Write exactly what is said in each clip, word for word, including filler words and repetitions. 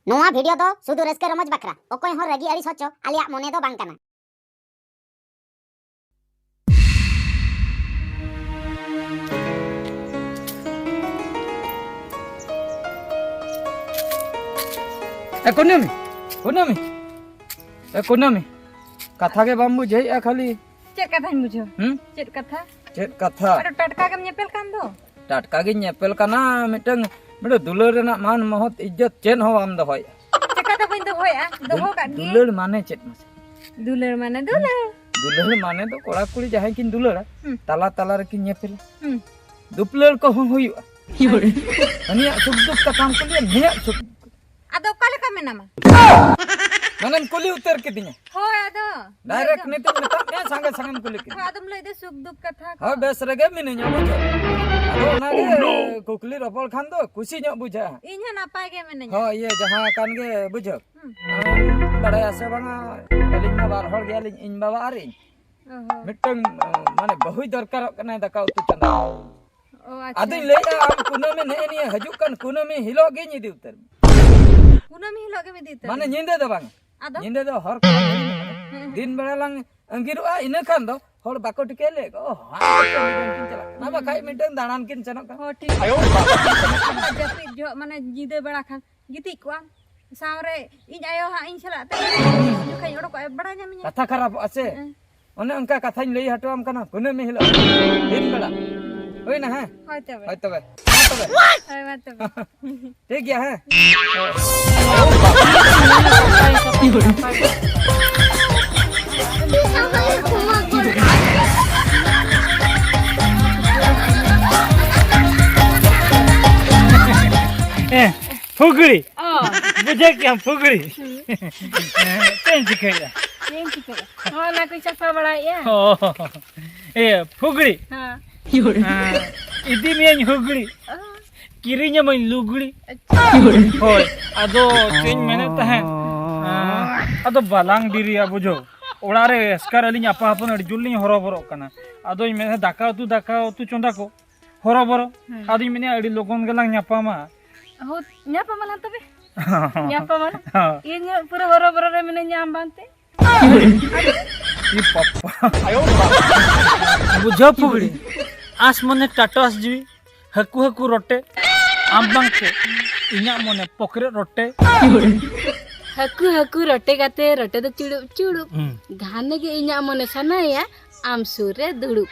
ᱱᱚᱣᱟ ᱵᱷᱤᱰᱤᱭᱳ ᱫᱚ ᱥᱩᱫᱷᱩ ᱨᱟᱹᱥᱠᱟᱹ ᱨᱚᱢᱚᱡᱽ ᱵᱟᱠᱷᱨᱟ, ᱚᱠᱚᱭ ᱦᱚᱸ ᱨᱟᱹᱜᱤ ᱟᱹᱲᱤᱥ ᱦᱚᱪᱚ ᱟᱞᱮᱭᱟᱜ ᱢᱚᱱᱮ ᱫᱚ ᱵᱟᱝ ᱠᱟᱱᱟ᱾ ᱮ ᱠᱩᱱᱟᱹᱢᱤ, ᱠᱩᱱᱟᱹᱢᱤ, ᱮ ᱠᱩᱱᱟᱹᱢᱤ, ᱠᱟᱛᱷᱟ ᱜᱮ ᱵᱟᱢ ᱵᱩᱡᱷᱟᱹᱣᱮᱫᱼᱟ ᱠᱷᱟᱹᱞᱤ᱾ ᱪᱮᱫ ᱠᱟᱛᱷᱟᱧ ᱵᱩᱡᱷᱟᱹᱣ? ᱦᱩᱸ? ᱪᱮᱫ ᱠᱟᱛᱷᱟ? ᱪᱮᱫ ᱠᱟᱛᱷᱟ? ᱟᱨ ᱴᱟᱴᱠᱟ ᱜᱮᱢ ᱧᱮᱯᱮᱞ ᱠᱟᱱ ᱫᱚ᱾ ᱴᱟᱴᱠᱟ ᱜᱤᱧ ᱧᱮᱯᱮᱞ ᱠᱟᱱᱟ, ᱢᱤᱫᱴᱟᱝ, ᱢᱤᱫᱴᱟᱝ ᱫᱩᱞᱟᱹᱲ ᱨᱮᱱᱟᱜ ᱢᱟᱱ ᱢᱚᱦᱚᱛ ᱤᱡᱽᱡᱚᱛ ᱪᱮᱫ ᱦᱚᱸ ᱵᱟᱢ ᱫᱚᱦᱚᱭᱮᱫᱼᱟ᱾ ᱪᱮᱠᱟᱛᱮ ᱵᱟᱹᱧ ᱫᱚᱦᱚᱭᱟ? ᱫᱚᱦᱚ ᱫᱩᱞ-, ᱠᱟᱜ ᱜᱤᱭᱟᱹᱧ᱾ ᱫᱩᱞᱟᱹᱲ ᱢᱟᱱᱮ ᱪᱮᱫ ᱢᱟᱥᱮ? ᱫᱩᱞᱟᱹᱲ ᱢᱟᱱᱮ ᱫᱩᱞᱟᱹᱲ᱾ ᱫᱩᱞᱟᱹᱲ ᱢᱟᱱᱮ ᱫᱚ ᱠᱚᱲᱟ ᱠᱩᱲᱤ ᱡᱟᱦᱟᱸᱭ ᱠᱤᱱ ᱫᱩᱞᱟᱹᱲᱟ, ᱦᱩᱸ᱾ ᱛᱟᱞᱟ ᱛᱟᱞᱟ ᱨᱮᱠᱤᱱ ᱧᱮᱯᱮᱞᱟ᱾ ᱦᱩᱸ᱾ ᱫᱩᱯᱞᱟᱹᱲ ᱠᱚᱦᱚᱸ ᱦᱩᱭᱩᱜᱼᱟ᱾ ᱦᱟᱹᱱᱤᱭᱟᱜ ᱥᱩᱠ ᱫᱩᱠ ᱠᱟᱛᱷᱟᱢ ᱠᱩᱞᱤᱭᱟ, ᱱᱩᱭᱟᱜ ᱥᱩᱠ ᱫᱩᱠ᱾ ᱟᱫᱚ ᱚᱠᱟ ᱞᱮᱠᱟ ᱢᱮᱱᱟᱢᱟ? ᱢᱟᱱᱮᱢ ᱠᱩᱞᱤ ᱩᱛᱟᱹᱨ ᱠᱤᱫᱤᱧᱟ᱾ ᱦᱳᱭ, ᱟᱫᱚ᱾ ᱰᱟᱭᱨᱮᱠᱴ ᱱᱤᱛᱚᱜ ᱢᱮᱛᱟᱜ ᱢᱮᱭᱟ, ᱥᱟᱸᱜᱮ ᱥᱟᱸᱜᱮᱢ ᱠᱩᱞᱤ ᱠᱤᱫᱤᱧᱟ᱾ ᱦᱳᱭ, ᱟᱫᱚᱢ ᱞᱟᱹᱭ ᱫᱟ ᱥᱩᱠ ᱫᱩᱠ ᱠᱟᱛᱷᱟ ᱠᱚ᱾ ᱦᱳᱭ, ᱵᱮᱥ ᱨᱮᱜᱮ ᱢᱤᱱᱟᱹᱧᱟ, ᱵᱩᱡᱷᱟᱹᱣ᱾ ᱟᱫᱚ ᱚᱱᱟᱜᱮ ᱠᱩᱠᱞᱤ ᱨᱚᱯᱚᱲ ᱠᱷᱟᱱ ᱫᱚ ᱠᱩᱥᱤ ᱧᱚᱜ ᱵᱩᱡᱷᱟᱹᱜᱼᱟ᱾ ᱤᱧ ᱦᱚᱸ ᱱᱟᱯᱟᱭ ᱜᱮ ᱢᱤᱱᱟᱹᱧᱟ᱾ ᱦᱳᱭ, ᱤᱭᱟᱹ ᱡᱟᱦᱟᱸ ᱠᱟᱱ ᱜᱮ, ᱵᱩᱡᱷᱟᱹᱣ᱾ ᱦᱩᱸ᱾ ᱟᱢ ᱵᱟᱲᱟᱭᱟ ᱥᱮ ᱵᱟᱝᱟ, ᱟᱹᱞᱤᱧ ᱢᱟ ᱵᱟᱨ ᱦᱚᱲ ᱜᱮᱭᱟᱞᱤᱧ, ᱤᱧ ᱵᱟᱵᱟ ᱟᱨ ᱤᱧ᱾ ᱚ ᱦᱚᱸ᱾ ᱢᱤᱫᱴᱟᱝ, ᱢᱟᱱᱮ, ᱵᱟᱹᱦᱩᱭ ᱫᱚᱨᱠᱟᱨᱚᱜ ᱠᱟᱱᱟᱭ ᱫᱟᱠᱟ ᱩᱛᱩ ᱪᱚᱸᱫᱟ᱾ ᱚ, ᱟᱪᱪᱷᱟ᱾ ᱟᱫᱚᱧ ᱞᱟᱹᱭᱮᱫᱼᱟ, ᱟᱢ ᱠᱩᱱᱟᱹᱢᱤ, ᱱᱮᱜᱼᱮ ᱱᱤᱭᱟᱹ ᱦᱤᱡᱩᱜ ᱠᱟᱱ ᱠᱩᱱᱟᱹᱢᱤ ᱦᱤᱞᱳᱜ ᱜᱤᱧ ᱤᱫᱤ ᱩᱛᱟᱹᱨ ᱢᱮ᱾ ᱠᱩᱱᱟᱹᱢᱤ ᱦᱤᱞᱳᱜ ᱜᱮᱢ ᱤᱫᱤ ᱩᱛᱟᱹᱨ ᱢᱟᱱᱮ ᱢᱮᱭᱟ? ᱧᱤᱫᱟᱹ ᱫᱚ ᱵᱟᱝ᱾ ᱟᱫᱚ? ᱧᱤᱫᱟᱹ ᱫᱚ ᱦᱚᱨ ᱠᱚ ᱵᱟᱝ ᱧᱮᱞᱚᱜ ᱠᱟᱱᱟ᱾ ᱦᱮᱸ᱾ ᱫᱤᱱ ᱵᱮᱲᱟ ᱞᱟᱝ ᱟᱸᱜᱤᱨᱚᱜᱼᱟ, ᱤᱱᱟᱹ ᱠᱷᱟᱱ ᱫᱚ ᱦᱚᱲ ᱵᱟᱠᱚ ᱴᱷᱤᱠᱟᱹᱭᱟ, ᱞᱟᱹᱭ ᱟᱠᱚ, "ᱚ, ᱦᱟᱸᱰᱮ ᱠᱟᱹᱢᱤ ᱵᱚᱱ ᱠᱤᱱ ᱪᱟᱞᱟᱜ ᱠᱟᱱᱟ", ᱵᱟᱠᱷᱟᱡ ᱢᱤᱫᱴᱟᱝ ᱫᱟᱬᱟᱱ ᱠᱤᱱ ᱥᱮᱱᱚᱜ ᱠᱟᱱᱟ᱾ ᱦᱚᱸ, ᱴᱷᱤᱠ᱾ ᱡᱟᱹᱯᱤᱫ ᱡᱚᱦᱚᱜ, ᱢᱟᱱᱮ, ᱧᱤᱫᱟᱹ ᱵᱮᱲᱟ ᱠᱷᱟᱱ ᱜᱤᱛᱤᱡ ᱠᱚᱜᱼᱟᱢ᱾ ᱥᱟᱶᱨᱮ ᱤᱧ ᱟᱭᱳ ᱦᱟᱸᱜ ᱤᱧ ᱥᱟᱞᱟᱜ ᱛᱮ ᱡᱚᱠᱷᱚᱱ ᱵᱟᱲᱟᱭ ᱧᱟᱢᱤᱧᱟ᱾ ᱠᱟᱛᱷᱟ ᱠᱷᱟᱨᱟᱯᱚᱜᱼᱟ ᱥᱮ? ᱦᱮᱸ᱾ ᱚᱱᱮ ᱚᱱᱠᱟ ᱠᱟᱛᱷᱟᱧ ᱞᱟᱹᱭ ᱦᱚᱴᱚᱣᱟᱢ ᱠᱟᱱᱟ, ᱠᱩᱱᱟᱹᱢᱤ ᱦᱤᱞᱳᱜ ᱫᱤᱱ ᱵᱮᱲᱟ᱾ ᱦᱩᱭᱱᱟ, ᱦᱮᱸ? ᱦᱳᱭ ᱛᱚᱵᱮ᱾ ᱦᱳᱭ ᱛᱚᱵᱮ᱾ ᱢᱟ ᱛᱚᱵᱮ᱾ ᱦᱳᱭ, ᱢᱟ ᱛᱚᱵᱮ᱾ ᱴᱷᱤᱠ ᱜᱮᱭᱟ, ᱦᱮᱸ? ᱦᱮᱸ, ᱯᱷᱩᱜᱽᱲᱤ᱾ ᱚ᱾ ᱵᱩᱡᱷᱟᱹᱣ ᱠᱮᱜᱼᱟᱢ, ᱯᱷᱩᱜᱽᱲᱤ᱾ ᱦᱩᱸ᱾ ᱪᱮᱫ ᱮᱢ ᱪᱤᱠᱟᱹᱭᱮᱫᱼᱟ? ᱪᱮᱫ ᱮᱢ ᱪᱤᱠᱟᱹᱭᱟ? ᱦᱚᱸ, ᱚᱱᱟ ᱠᱚᱧ ᱥᱟᱯᱷᱟ ᱵᱟᱲᱟᱭᱮᱫᱼᱟ᱾ ᱚ, ᱤᱭᱟᱹ, ᱯᱷᱩᱜᱽᱲᱤ᱾ ᱦᱮᱸ᱾ ᱦᱮᱸ, ᱤᱫᱤ ᱢᱤᱭᱟᱹᱧ ᱦᱩᱜᱽᱲᱤ᱾ ᱚ᱾ ᱠᱤᱨᱤᱧ ᱟᱹᱢᱟᱹᱧ ᱞᱩᱜᱽᱲᱤ᱾ ᱟᱪᱪᱷᱟ᱾ ᱦᱳᱭ, ᱟᱫᱚ ᱪᱮᱫ ᱤᱧ ᱢᱮᱱᱮᱫ ᱛᱟᱦᱮᱸᱫ, ᱟᱸ, ᱟᱫᱚ ᱵᱟᱞᱟᱝ ᱰᱮᱨᱤᱭᱟ, ᱵᱩᱡᱷᱟᱹᱣ᱾ ᱚᱲᱟᱜ ᱨᱮ ᱮᱥᱠᱟᱨ ᱟᱹᱞᱤᱧ ᱟᱯᱟ ᱦᱚᱯᱚᱱ ᱟᱹᱰᱤ ᱡᱳᱨ ᱞᱤᱧ ᱦᱚᱨᱚᱵᱚᱨᱚᱜ ᱠᱟᱱᱟ᱾ ᱟᱫᱚᱧ ᱢᱮᱱᱮᱫ, ᱫᱟᱠᱟ ᱩᱛᱩ, ᱫᱟᱠᱟ ᱩᱛᱩ ᱪᱚᱸᱫᱟ ᱠᱚ᱾ ᱦᱚᱨᱚᱵᱚᱨᱚ᱾ ᱦᱮᱸ᱾ ᱟᱫᱚᱧ ᱢᱮᱱᱮᱫᱼᱟ, ᱟᱹᱰᱤ ᱞᱚᱜᱚᱱ ᱜᱮᱞᱟᱝ ᱧᱟᱯᱟᱢᱟ᱾ ᱦᱳ, ᱧᱟᱯᱟᱢ ᱟᱞᱟᱝ ᱛᱚᱵᱮ᱾ ᱧᱟᱯᱟᱢ ᱟᱞᱟᱝ᱾ ᱦᱚᱸ᱾ ᱤᱧ ᱦᱚᱸ ᱯᱩᱨᱟᱹ ᱦᱚᱨᱚ ᱵᱚᱨᱚ ᱨᱮ ᱢᱤᱱᱟᱹᱧᱟ ᱟᱢ ᱵᱟᱝᱛᱮ᱾ ᱤ ᱯᱟᱯᱟ᱾ ᱵᱩᱡᱷᱟᱹᱣ ᱯᱷᱩᱜᱲᱤ, ᱟᱸᱥ ᱢᱚᱱᱮ ᱴᱟᱴᱚᱥ ᱡᱤᱣᱤ, ᱦᱟᱹᱠᱩ ᱦᱟᱹᱠᱩ ᱨᱚᱴᱮ, ᱟᱢ ᱵᱟᱝᱛᱮ ᱤᱧᱟᱹᱜ ᱢᱚᱱᱮ ᱯᱚᱠᱨᱮ ᱨᱚᱴᱮ᱾ ᱦᱟᱹᱠᱩ ᱦᱟᱹᱠᱩ ᱨᱚᱴᱮ ᱠᱟᱛᱮ ᱨᱚᱴᱮ ᱫᱚ ᱪᱩᱲᱩᱵ ᱪᱩᱲᱩᱵ᱾ ᱦᱩᱸ᱾ ᱜᱷᱟᱱᱮ ᱜᱮ ᱤᱧᱟᱹᱜ ᱢᱚᱱᱮ ᱥᱟᱱᱟᱭᱮᱭᱟ ᱟᱢ ᱥᱩᱨ ᱨᱮ ᱫᱩᱲᱩᱵ᱾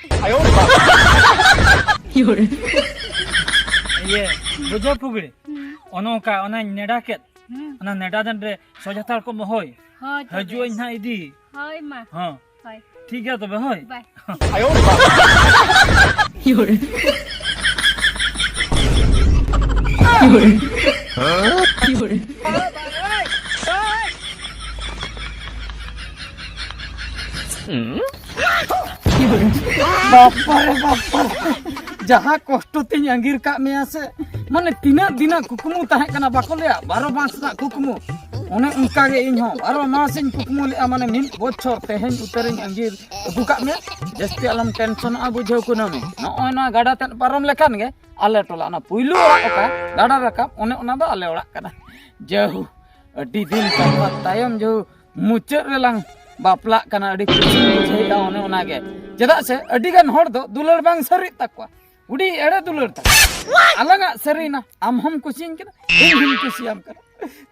ᱤᱭᱟᱹ, ᱵᱩᱡᱷᱟᱹᱣ ᱯᱷᱩᱜᱲᱤ᱾ ᱦᱩᱸ᱾ ᱚᱱᱮ ᱚᱱᱠᱟ, ᱚᱱᱟᱧ ᱱᱮᱰᱟ ᱠᱮᱫ᱾ ᱦᱩᱸ᱾ ᱚᱱᱟ ᱱᱮᱰᱟ ᱫᱤᱱ ᱨᱮ ᱥᱚᱡᱷᱟᱛᱟᱲ ᱠᱚᱢ ᱦᱳᱭ᱾ ᱦᱳᱭ, ᱛᱚᱵᱮ᱾ ᱦᱤᱡᱩᱜ ᱟᱹᱧ ᱱᱟᱦᱟᱜ ᱤᱫᱤ᱾ ᱦᱳᱭ, ᱢᱟ᱾ ᱦᱚᱸ᱾ ᱦᱳᱭ᱾ ᱴᱷᱤᱠ ᱜᱮᱭᱟ ᱛᱚᱵᱮ, ᱦᱳᱭ᱾ ᱵᱟᱭ᱾ ᱵᱟᱯᱟᱨᱮ, ᱵᱟᱯᱟᱨᱮ᱾ ᱡᱟᱦᱟᱸ ᱠᱚᱥᱴᱚ ᱛᱤᱧ ᱟᱸᱜᱤᱨ ᱠᱟᱜ ᱢᱮᱭᱟ ᱥᱮ, ᱢᱟᱱᱮ ᱛᱤᱱᱟᱹᱜ ᱫᱤᱱᱟᱜ ᱠᱩᱠᱢᱩ ᱛᱟᱦᱮᱸ ᱠᱟᱱᱟ, ᱵᱟᱠᱚ ᱞᱟᱹᱭᱟ ᱵᱟᱨᱚ ᱢᱟᱥ ᱨᱮᱱᱟᱜ ᱠᱩᱠᱢᱩ, ᱚᱱᱮ ᱚᱱᱠᱟ ᱜᱮ ᱤᱧ ᱦᱚᱸ ᱵᱟᱨᱚ ᱢᱟᱥ ᱤᱧ ᱠᱩᱠᱢᱩ ᱞᱮᱜᱼᱟ, ᱢᱟᱱᱮ ᱢᱤᱫ ᱵᱚᱪᱷᱚᱨ ᱛᱮᱦᱮᱧ ᱩᱛᱟᱹᱨᱤᱧ ᱟᱸᱜᱤᱨ ᱟᱹᱜᱩ ᱠᱟᱜ ᱢᱮᱭᱟ᱾ ᱡᱟᱹᱥᱛᱤ ᱟᱞᱚᱢ ᱴᱮᱱᱥᱚᱱᱚᱜᱼᱟ, ᱵᱩᱡᱷᱟᱹᱣ ᱠᱩᱱᱟᱹᱢᱤ᱾ ᱱᱚᱜᱼᱚᱭ ᱱᱚᱣᱟ ᱜᱟᱰᱟ ᱛᱮᱫ ᱯᱟᱨᱚᱢ ᱞᱮᱠᱷᱟᱱ ᱜᱮ ᱟᱞᱮ ᱴᱚᱞᱟ, ᱚᱱᱟ ᱯᱩᱭᱞᱩ ᱚᱲᱟᱜ ᱚᱠᱟ ᱜᱟᱰᱟ ᱨᱟᱠᱟᱵ, ᱚᱱᱮ ᱚᱱᱟ ᱫᱚ ᱟᱞᱮ ᱚᱲᱟᱜ ᱠᱟᱱᱟ᱾ ᱡᱟᱹᱦᱩ, ᱟᱹᱰᱤ ᱫᱤᱱ ᱛᱟᱞᱟ ᱛᱟᱭᱚᱢ ᱡᱟᱹᱦᱩ ᱢᱩᱪᱟᱹᱫ ᱨᱮᱞᱟᱝ ᱵᱟᱯᱞᱟᱜ ᱠᱟᱱᱟ, ᱟᱹᱰᱤ ᱠᱩᱥᱤᱧ ᱵᱩᱡᱷᱟᱹᱣᱮᱫᱼᱟ ᱚᱱᱮ ᱚᱱᱟᱜᱮ᱾ ᱪᱮᱫᱟᱜ ᱥᱮ ᱟᱹᱰᱤ ᱜᱟᱱ ᱦᱚᱲ ᱫᱚ ᱫᱩᱞᱟᱹᱲ ᱵᱟᱝ ᱥᱟᱹᱨᱤᱜ ᱛᱟᱠᱚᱣᱟ, ᱟᱹᱰᱤ ᱮᱲᱮ ᱫᱩᱞᱟᱹᱲ ᱛᱟᱠᱚ᱾ ᱟᱞᱟᱝᱟᱜ ᱥᱟᱹᱨᱤᱭᱮᱱᱟ, ᱟᱢ ᱦᱚᱸᱢ ᱠᱩᱥᱤᱧ ᱠᱟᱱᱟ, ᱤᱧ ᱦᱚᱸᱧ ᱠᱩᱥᱤᱭᱟᱢ ᱠᱟᱱᱟ᱾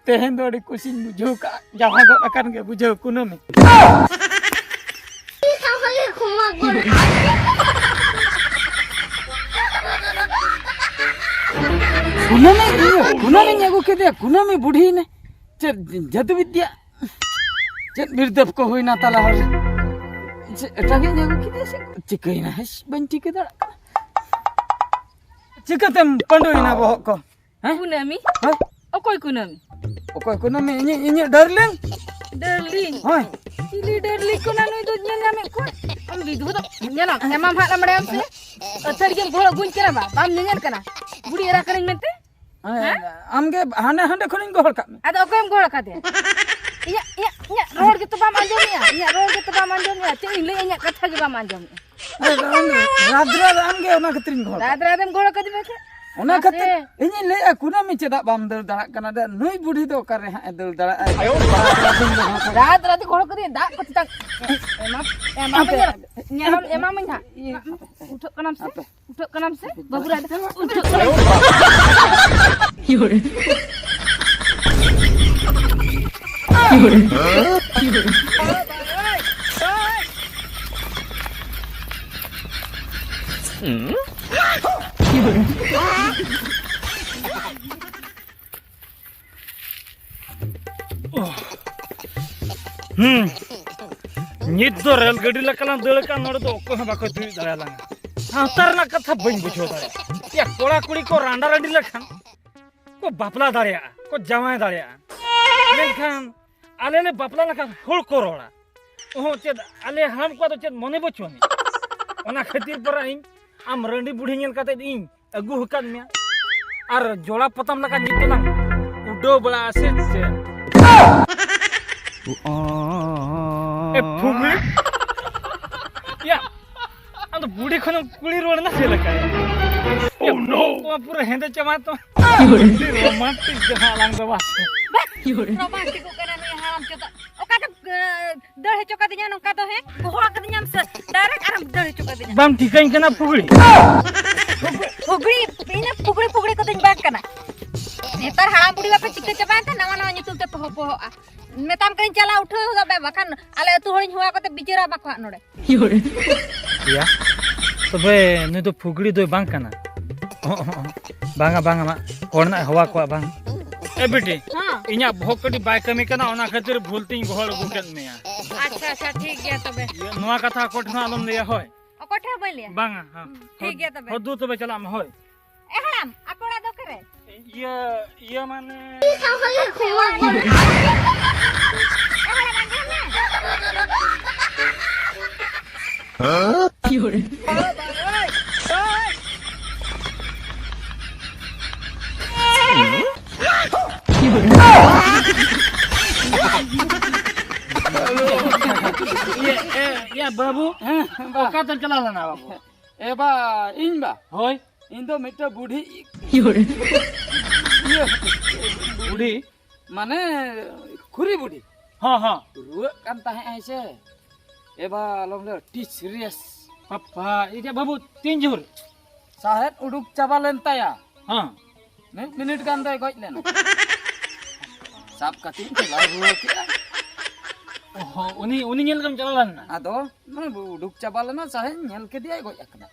ᱛᱮᱦᱮᱧ ᱫᱚ ᱟᱹᱰᱤ ᱠᱩᱥᱤᱧ ᱵᱩᱡᱷᱟᱹᱣ ᱠᱟᱜᱼᱟ, ᱡᱟᱶᱟᱭ ᱜᱚᱫ ᱟᱠᱟᱱ ᱜᱮ ᱵᱩᱡᱷᱟᱹᱣ ᱠᱩᱱᱟᱹᱢᱤ᱾ ᱠᱩᱱᱟᱹᱢᱤ, ᱤᱭᱟᱹ, ᱠᱩᱱᱟᱹᱢᱤᱧ ᱟᱹᱜᱩ ᱠᱮᱫᱮᱭᱟ, ᱠᱩᱱᱟᱹᱢᱤ ᱵᱩᱰᱷᱤᱭᱮᱱᱟ᱾ ᱪᱮᱫ ᱡᱟᱹᱫᱩ ᱵᱤᱫᱽᱫᱟ? ᱪᱮᱫ ᱵᱤᱨᱫᱟᱹᱯ ᱠᱚ ᱦᱩᱭᱱᱟ ᱛᱟᱞᱟ ᱦᱚᱨ ᱨᱮ? ᱪᱮᱫ ᱮᱴᱟᱜᱤᱧ ᱟᱹᱜᱩ ᱠᱮᱫᱮᱭᱟ ᱥᱮ ᱪᱤᱠᱟᱹᱭᱮᱱᱟ? ᱦᱮᱸᱥ, ᱵᱟᱹᱧ ᱴᱷᱤᱠᱟᱹ ᱫᱟᱲᱮᱭᱟᱜ ᱠᱟᱱᱟ᱾ ᱪᱤᱠᱟᱹᱛᱮᱢ ᱯᱟᱹᱰᱩᱭᱮᱱᱟ ᱵᱚᱦᱚᱜ ᱠᱚ? ᱦᱮᱸ? ᱠᱩᱱᱟᱹᱢᱤ? ᱦᱮᱸ? ᱚᱠᱚᱭ ᱠᱩᱱᱟᱹᱢᱤ? ᱚᱠᱚᱭ ᱠᱩᱱᱟᱹᱢᱤ? ᱤᱧᱤᱡ, ᱤᱧᱤᱡ darling᱾ Darling? ᱦᱳᱭ᱾ ᱪᱤᱞᱤ darling ᱠᱚ ᱱᱟ ᱱᱩᱭ ᱫᱚ ᱧᱮᱞ ᱧᱟᱢᱮᱫ ᱠᱚᱣᱟ? ᱟᱢ ᱵᱤᱫᱷᱩ ᱫᱚ ᱧᱮᱞᱟᱢ, ᱮᱢᱟᱢ ᱦᱟᱸᱜ ᱱᱟ ᱵᱟᱲᱟᱭᱟᱢ ᱥᱮ? ᱟᱹᱛᱷᱟᱹᱲᱤ ᱜᱮᱢ ᱜᱚᱦᱚᱲ ᱟᱹᱜᱩᱧ ᱠᱟᱱᱟ ᱵᱟ? ᱵᱟᱢ ᱧᱮᱧᱮᱞ ᱠᱟᱱᱟ? ᱵᱩᱲᱦᱤ ᱮᱨᱟ ᱠᱟᱹᱱᱟᱹᱧ ᱢᱮᱱᱛᱮ? ᱦᱮᱸ? ᱟᱢᱜᱮ ᱦᱟᱸᱰᱮ, ᱦᱟᱸᱰᱮ ᱠᱷᱚᱱᱤᱧ ᱜᱚᱦᱚᱲ ᱠᱟᱜ ᱢᱮ᱾ ᱟᱫᱚ ᱚᱠᱚᱭᱮᱢ ᱜᱚᱦᱚᱲ ᱟᱠᱟᱫᱮᱭᱟ? ᱤᱧᱟᱹᱜ, ᱤᱧᱟᱹᱜ, ᱤᱧᱟᱹᱜ ᱨᱚᱲ ᱜᱮᱛᱚ ᱵᱟᱢ ᱟᱸᱡᱚᱢᱮᱜᱼᱟ᱾ ᱤᱧᱟᱹᱜ ᱨᱚᱲ ᱜᱮᱛᱚ ᱵᱟᱢ ᱟᱸᱡᱚᱢᱮᱜᱼᱟ᱾ ᱪᱮᱫ ᱤᱧ ᱞᱟᱹᱭᱟ, ᱤᱧᱟᱹᱜ ᱠᱟᱛᱷᱟ ᱜᱮ ᱵᱟᱢ ᱟᱸᱡᱚᱢᱮᱜᱼᱟ᱾ ᱟᱨ ᱟᱢ, ᱨᱟᱫᱽᱨᱟ ᱫᱚ ᱟᱢᱜᱮ ᱚᱱᱟ ᱠᱷᱟᱹᱛᱤᱨᱤᱧ ᱜᱚᱦᱚᱲ ᱠᱟᱜ ᱨᱟᱫᱽᱨᱟ ᱫᱚᱢ ᱜᱚᱦᱚᱲ ᱟᱠᱟᱫᱤᱧᱟ ᱥᱮ? ᱚᱱᱟ ᱢᱟᱥᱮ᱾ ᱠᱷᱟᱹᱛᱤᱨ ᱤᱧᱤᱧ ᱞᱟᱹᱭᱮᱫᱼᱟ, ᱠᱩᱱᱟᱹᱢᱤ ᱪᱮᱫᱟᱜ ᱵᱟᱢ ᱫᱟᱹᱲ ᱫᱟᱲᱮᱭᱟᱜ ᱠᱟᱱᱟ? ᱫᱮ, ᱱᱩᱭ ᱵᱩᱰᱷᱤ ᱫᱚ ᱚᱠᱟᱨᱮ ᱦᱟᱸᱜ ᱮ ᱫᱟᱹᱲ ᱫᱟᱲᱮᱭᱟᱜᱼᱟ? ᱨᱟᱛ ᱨᱟᱛ ᱜᱚᱲᱚ ᱠᱟᱹᱫᱟᱹᱧ, ᱫᱟᱜ ᱠᱚ ᱪᱮᱛᱟᱱ ᱮᱢᱟ, ᱮᱢᱟ ᱢᱟᱹᱧ ᱦᱟᱸᱜ᱾ ᱧᱮᱞ ᱮᱢᱟ ᱢᱟᱹᱧ ᱦᱟᱸᱜ᱾ ᱤᱭᱟᱹ, ᱩᱴᱷᱟᱹᱜ ᱠᱟᱱᱟᱢ ᱥᱮ? ᱦᱟᱯᱮ᱾ ᱩᱴᱷᱟᱹᱜ ᱠᱟᱱᱟᱢ ᱥᱮ? ᱵᱟᱹᱵᱩ ᱨᱟᱡᱟ, ᱩᱴᱷᱟᱹᱜ ᱠᱟᱱᱟᱢ ᱥᱮ? ᱦᱩᱸ᱾ ᱱᱤᱛ ᱫᱚ ᱨᱮᱞ ᱜᱟᱹᱰᱤ ᱞᱮᱠᱟ ᱞᱟᱝ ᱫᱟᱹᱲ ᱠᱟᱱ, ᱱᱚᱰᱮ ᱫᱚ ᱚᱠᱚᱭ ᱦᱚᱸ ᱵᱟᱠᱚ ᱛᱤᱭᱳᱜ ᱫᱟᱲᱮᱭᱟᱞᱟᱝᱟ᱾ ᱥᱟᱶᱛᱟ ᱨᱮᱱᱟᱜ ᱠᱟᱛᱷᱟ ᱵᱟᱹᱧ ᱵᱩᱡᱷᱟᱹᱣ ᱫᱟᱲᱮᱭᱟᱜᱼᱟ᱾ ᱭᱟ, ᱠᱚᱲᱟ ᱠᱩᱲᱤ ᱠᱚ ᱨᱟᱸᱰᱟ ᱨᱟᱹᱰᱤ ᱞᱮᱠᱷᱟᱱ ᱠᱚ ᱵᱟᱯᱞᱟ ᱫᱟᱲᱮᱭᱟᱜᱼᱟ, ᱠᱚ ᱡᱟᱶᱟᱭ ᱫᱟᱲᱮᱭᱟᱜᱼᱟ᱾ ᱢᱮᱱᱠᱷᱟᱱ ᱟᱞᱮ ᱞᱮ ᱵᱟᱯᱞᱟ ᱞᱮᱱᱠᱷᱟᱱ ᱦᱚᱲ ᱠᱚ ᱨᱚᱲᱟ, "ᱚᱦᱚᱸ, ᱪᱮᱫ ᱟᱞᱮ ᱦᱟᱲᱟᱢ ᱠᱚᱣᱟᱜ ᱫᱚ ᱪᱮᱫ ᱢᱚᱱᱮ ᱵᱟᱹᱪᱩᱜ ᱟᱹᱱᱤᱡ?" ᱚᱱᱟ ᱠᱷᱟᱹᱛᱤᱨ ᱯᱟᱨᱟ ᱤᱧ ᱟᱢ ᱨᱟᱺᱰᱤ ᱵᱩᱲᱦᱤ ᱧᱮᱞ ᱠᱟᱛᱮ ᱤᱧ ᱟᱹᱜᱩ ᱟᱠᱟᱫ ᱢᱮᱭᱟ᱾ ᱟᱨ ᱡᱚᱲᱟ ᱯᱚᱛᱟᱢ ᱞᱮᱠᱟ ᱱᱤᱛ ᱫᱚᱞᱟᱝ ᱩᱰᱟᱹᱣ ᱵᱟᱲᱟᱜᱼᱟ ᱥᱮ ᱪᱮᱫ? ᱮ ᱯᱷᱩᱜᱲᱤ᱾ ᱭᱟ, ᱟᱢ ᱫᱚ ᱵᱩᱲᱦᱤ ᱠᱷᱚᱱᱮᱢ ᱠᱩᱲᱤ ᱨᱩᱣᱟᱹᱲ ᱮᱱᱟ ᱪᱮᱫ ᱞᱮᱠᱟ? ᱭᱟ, ᱯᱩᱨᱟᱹ ᱦᱮᱸᱫᱮ ᱪᱟᱵᱟ ᱛᱟᱢᱟ᱾ ᱟᱹᱰᱤ ᱨᱳᱢᱟᱱᱴᱤᱠ ᱡᱟᱦᱟᱸ ᱟᱞᱟᱝ ᱫᱚ ᱵᱟᱝ᱾ ᱨᱳᱢᱟᱱᱴᱤᱠᱚᱜ ᱠᱟᱱᱟ ᱱᱩᱭ ᱦᱟᱲᱟᱢ ᱪᱚᱫᱟ᱾ ᱚᱠᱟ ᱫᱚ, ᱮ, ᱫᱟᱹᱲ ᱦᱚᱪᱚ ᱠᱟᱫᱤᱧᱟ ᱱᱚᱝᱠᱟ ᱫᱚ, ᱦᱮᱸ? ᱜᱚᱦᱚᱲ ᱠᱟᱫᱤᱧᱟᱢ ᱥᱮ ᱰᱟᱭᱨᱮᱠᱴ ᱟᱨᱮᱢ ᱫᱟᱹᱲ ᱦᱚᱪᱚ ᱠᱟᱫᱤᱧᱟ? ᱵᱟᱢ ᱴᱷᱤᱠᱟᱹᱧ ᱠᱟᱱᱟ ᱯᱷᱩᱜᱲᱤ᱾ ᱯᱷᱩᱜᱲᱤ, ᱤᱧ ᱫᱚ ᱯᱷᱩᱜᱲᱤ ᱯᱷᱩᱜᱲᱤ ᱠᱚᱫᱚᱧ ᱵᱟᱝ ᱠᱟᱱᱟ᱾ ᱱᱮᱛᱟᱨ ᱦᱟᱲᱟᱢ ᱵᱩᱲᱦᱤ ᱵᱟᱯᱮ ᱪᱤᱠᱟᱹ ᱪᱟᱵᱟᱭᱮᱱ ᱛᱮ ᱱᱟᱣᱟ ᱱᱟᱣᱟ ᱧᱩᱛᱩᱢ ᱛᱮ ᱯᱚᱦᱚ ᱯᱚᱦᱚᱜᱼᱟ᱾ ᱢᱮᱛᱟᱢ ᱠᱟᱹᱱᱟᱹᱧ ᱪᱟᱞᱟᱣ ᱩᱴᱷᱟᱹᱣ ᱦᱚᱫᱚᱜ ᱢᱮ, ᱵᱟᱠᱷᱟᱱ ᱟᱞᱮ ᱟᱹᱛᱩ ᱦᱚᱲᱤᱧ ᱦᱚᱦᱚ ᱟᱠᱚ ᱛᱮ ᱵᱤᱪᱟᱹᱨᱟ ᱵᱟᱠᱚ ᱦᱟᱸᱜ ᱱᱚᱰᱮ᱾ ᱭᱟ, ᱛᱚᱵᱮ ᱱᱩᱭ ᱫᱚ ᱯᱷᱩᱜᱲᱤ ᱫᱚᱭ ᱵᱟᱝ ᱠᱟᱱᱟ᱾ ᱵᱟᱝᱟ, ᱵᱟᱝᱟ, ᱢᱟ ᱦᱚᱲ ᱱᱟᱜ ᱦᱚᱦᱚ ᱟᱠᱚᱣᱟ ᱵᱟᱝ᱾ ᱮ ᱵᱤᱴᱤ, ᱦᱮᱸ᱾ ᱤᱧᱟᱹᱜ ᱵᱚᱦᱚᱜ ᱠᱟᱹᱴᱤᱡ ᱵᱟᱭ ᱠᱟᱹᱢᱤ ᱠᱟᱱᱟ, ᱚᱱᱟ ᱠᱷᱟᱹᱛᱤᱨ ᱵᱷᱩᱞ ᱛᱤᱧ ᱜᱚᱦᱚᱲ ᱟᱹᱜᱩ ᱠᱮᱫ ᱢᱮᱭᱟ᱾ ᱟᱪᱪᱷᱟ, ᱟᱪᱪᱷᱟ, ᱴᱷᱤᱠ ᱜᱮᱭᱟ ᱛᱚᱵᱮ᱾ ᱤᱭᱟᱹ, ᱱᱚᱣᱟ ᱠᱟᱛᱷᱟ ᱚᱠᱚᱭ ᱴᱷᱮᱱ ᱦᱚᱸ ᱟᱞᱚᱢ ᱞᱟᱹᱭᱟ, ᱦᱳᱭ᱾ ᱚᱠᱚᱭ ᱴᱷᱮᱱ ᱦᱚᱸ ᱵᱟᱹᱧ ᱞᱟᱹᱭᱟ᱾ ᱵᱟᱝᱟ, ᱦᱮᱸ᱾ ᱴᱷᱤᱠ ᱜᱮᱭᱟ ᱛᱚᱵᱮ᱾ ᱦᱚ, ᱫᱩ ᱛᱚᱵᱮ ᱪᱟᱞᱟᱜ ᱢᱮ, ᱦᱳᱭ᱾ ᱮ ᱦᱟᱲᱟᱢ, ᱟᱠᱚ ᱚᱲᱟᱜ ᱫᱚ ᱚᱠᱟᱨᱮ? ᱤᱭᱟᱹ, ᱤᱭᱟᱹ ᱢᱟᱱᱮ ᱮ ᱦᱟᱲᱟᱢ, ᱟᱸᱡᱚᱢ ᱢᱮ᱾ ᱤᱭᱟᱹ, ᱮ, ᱤᱭᱟᱹ, ᱵᱟᱹᱵᱩ, ᱦᱮᱸ, ᱵᱟ᱾ ᱚᱠᱟ ᱛᱮᱢ ᱪᱟᱞᱟᱣ ᱞᱮᱱᱟ, ᱵᱟᱹᱵᱩ? ᱮ ᱵᱟ, ᱤᱧ ᱵᱟ? ᱦᱳᱭ᱾ ᱤᱧ ᱫᱚ ᱢᱤᱫᱴᱮᱱ ᱵᱩᱰᱷᱤ ᱤᱭᱟᱹ, ᱵᱩᱰᱷᱤ? ᱢᱟᱱᱮ ᱠᱷᱩᱨᱤ ᱵᱩᱰᱷᱤ᱾ ᱦᱚᱸ, ᱦᱚᱸ᱾ ᱨᱩᱣᱟᱹᱜ ᱠᱟᱱ ᱛᱟᱦᱮᱸᱜ ᱟᱭ ᱥᱮ᱾ ᱮ ᱵᱟ, ᱟᱞᱚᱢ ᱞᱟᱹᱭᱟ, ᱟᱹᱰᱤ serious᱾ ᱵᱟᱯᱟ, ᱤᱭᱟᱹ ᱵᱟᱹᱵᱩ, ᱛᱤᱱ ᱡᱳᱨ? ᱥᱟᱦᱮᱫ ᱩᱰᱩᱠ ᱪᱟᱵᱟ ᱞᱮᱱ ᱛᱟᱭᱟ᱾ ᱦᱚᱸ᱾ ᱢᱤᱫ ᱢᱤᱱᱤᱴ ᱜᱟᱱ ᱫᱚᱭ ᱜᱚᱡ ᱞᱮᱱᱟ᱾ ᱥᱟᱵ ᱠᱟᱛᱮᱧ ᱪᱟᱞᱟᱣ ᱨᱩᱣᱟᱹᱲ ᱠᱮᱫᱟ᱾ ᱚ ᱦᱚᱸ, ᱩᱱᱤ, ᱩᱱᱤ ᱧᱮᱞ ᱜᱮᱢ ᱪᱟᱞᱟᱣ ᱞᱮᱱᱟ? ᱟᱫᱚ ᱩᱰᱩᱠ ᱪᱟᱵᱟ ᱞᱮᱱᱟ, ᱥᱟᱦᱮᱫ ᱧᱮᱞ ᱠᱮᱫᱮᱭᱟᱭ ᱜᱚᱡ ᱟᱠᱟᱱᱟ᱾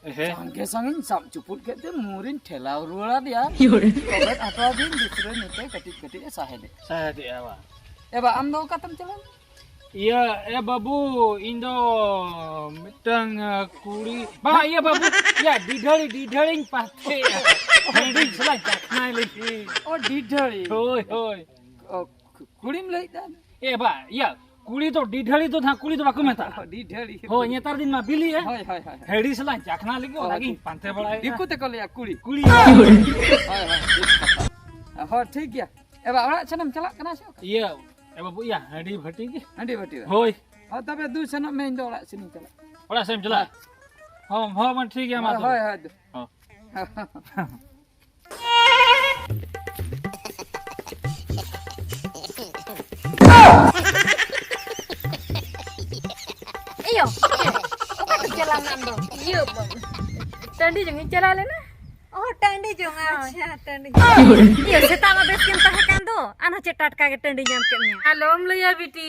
ᱮᱦᱮ᱾ ᱥᱟᱸᱜᱮ ᱥᱟᱸᱜᱮᱧ ᱥᱟᱵ ᱪᱩᱯᱩᱫ ᱠᱮᱫ ᱛᱮ ᱢᱩᱨᱤᱧ ᱴᱷᱮᱞᱟᱣ ᱨᱩᱣᱟᱹᱲ ᱟᱫᱮᱭᱟ᱾ ᱤᱭᱳᱨᱮ᱾ ᱛᱚᱵᱮ ᱦᱟᱛᱟᱣ ᱫᱤᱧ ᱫᱩᱥᱨᱟᱹ ᱱᱤᱛᱮ ᱠᱟᱹᱴᱤᱡ ᱠᱟᱹᱴᱤᱡ ᱮ ᱥᱟᱦᱮᱫᱮᱜᱼᱟ᱾ ᱥᱟᱦᱮᱫᱮᱜᱼᱟ ᱵᱟ᱾ ᱮ ᱵᱟ, ᱟᱢ ᱫᱚ ᱚᱠᱟᱛᱮᱢ ᱪᱟᱞᱟᱣ? ᱤᱭᱟᱹ, ᱮ ᱵᱟᱹᱵᱩ, ᱤᱧ ᱫᱚ ᱢᱤᱫᱴᱟᱝ, ᱟ, ᱠᱩᱲᱤ, ᱵᱟ, ᱤᱭᱟᱹ ᱵᱟᱹᱵᱩ, ᱤᱭᱟᱹ, ᱰᱤᱰᱷᱟᱹᱲᱤ, ᱰᱤᱰᱷᱟᱹᱲᱤᱧ ᱯᱟᱱᱛᱮᱭᱟ᱾ ᱦᱟᱺᱰᱤ ᱥᱟᱞᱟᱜ ᱪᱟᱠᱷᱱᱟᱭ ᱞᱟᱹᱜᱤᱫ᱾ ᱚ, ᱰᱤᱰᱷᱟᱹᱲᱤ᱾ ᱦᱳᱭ, ᱦᱳᱭ᱾ ᱚ, ᱠᱩ-, ᱠᱩᱲᱤᱢ ᱞᱟᱹᱭᱮᱫ ᱛᱟᱦᱮᱸᱫ? ᱮ ᱵᱟ, ᱤᱭᱟᱹ, ᱠᱩᱲᱤ ᱫᱚ ᱰᱤᱰᱷᱟᱹᱲᱤ ᱫᱚ ᱱᱟᱦᱟᱜ ᱠᱩᱲᱤ ᱫᱚ ᱵᱟᱠᱚ ᱢᱮᱛᱟᱜᱼᱟ᱾ ᱚ, ᱰᱤᱰᱷᱟᱹᱲᱤ᱾ ᱦᱳᱭ, ᱱᱮᱛᱟᱨ ᱫᱤᱱ ᱢᱟ ᱵᱤᱞᱤ, ᱮ? ᱦᱳᱭ, ᱦᱳᱭ, ᱦᱳᱭ᱾ ᱦᱟᱺᱰᱤ ᱥᱟᱞᱟᱜ ᱪᱟᱠᱷᱱᱟ ᱞᱟᱹᱜᱤᱫ ᱚ, ᱚᱱᱟᱜᱤᱧ ᱟᱪᱪᱷᱟ᱾ ᱯᱟᱱᱛᱮ ᱵᱟᱲᱟᱭᱮᱫᱼᱟ᱾ ᱫᱤᱠᱩ ᱛᱮᱠᱚ ᱞᱟᱹᱭᱟ ᱠᱩᱲᱤ᱾ ᱠᱩᱲᱤ᱾ ᱦᱳᱭ, ᱦᱳᱭ, ᱴᱷᱤᱠ ᱠᱟᱛᱷᱟ᱾ ᱦᱳᱭ, ᱴᱷᱤᱠ ᱜᱮᱭᱟ᱾ ᱮ ᱵᱟ, ᱚᱲᱟᱜ ᱥᱮᱱᱮᱢ ᱪᱟᱞᱟᱜ ᱠᱟᱱᱟ ᱥᱮ ᱚᱠᱟ? ᱤᱭᱟᱹ, ᱮ ᱵᱟᱹᱵᱩ, ᱤᱭᱟᱹ, ᱦᱟᱺᱰᱤ ᱵᱷᱟᱹᱴᱤ ᱜᱮ᱾ ᱦᱟᱺᱰᱤ ᱵᱷᱟᱹᱴᱤ ᱨᱮ? ᱦᱳᱭ᱾ ᱦᱳᱭ, ᱛᱚᱵᱮ ᱫᱩ ᱥᱮᱱᱚᱜ ᱢᱮ, ᱤᱧ ᱫᱚ ᱚᱲᱟᱜ ᱥᱮᱱᱤᱧ ᱪᱟᱞᱟᱜ᱾ ᱚᱲᱟᱜ ᱥᱮᱫ ᱮᱢ ᱪᱟᱞᱟᱜᱼᱟ? ᱦᱳᱭ᱾ ᱦᱚᱸ, ᱦᱚᱸ, ᱢᱟ ᱴᱷᱤᱠ ᱜᱮᱭᱟ, ᱢᱟ ᱦᱳᱭ, ᱛᱚᱵᱮ᱾ ᱦᱳᱭ, ᱦᱳᱭ᱾ ᱦᱚᱸ᱾ ᱤᱭᱳ, ᱚᱠᱟ ᱛᱮᱢ ᱪᱟᱞᱟᱣ ᱞᱮᱱᱟ ᱟᱢ ᱫᱚ? ᱤᱭᱟᱹ, ᱴᱟᱺᱰᱤ ᱡᱚᱝ ᱤᱧ ᱪᱟᱞᱟᱣ ᱞᱮᱱᱟ᱾ ᱚ, ᱴᱟᱺᱰᱤ ᱡᱚᱝ, ᱦᱳᱭ᱾ ᱟᱪᱪᱷᱟ, ᱴᱟᱺᱰᱤ ᱡᱚᱝ᱾ ᱤᱭᱟᱹ, ᱥᱮᱛᱟᱜ ᱢᱟ ᱵᱮᱥ ᱜᱮᱢ ᱛᱟᱦᱮᱸ ᱠᱟᱱ ᱫᱚ, ᱟᱨᱦᱚᱸ ᱪᱮᱫ ᱴᱟᱴᱠᱟ ᱜᱮ ᱴᱟᱺᱰᱤ ᱧᱟᱢ ᱠᱮᱫ ᱢᱮᱭᱟ? ᱟᱞᱚᱢ ᱞᱟᱹᱭᱟ ᱵᱤᱴᱤ,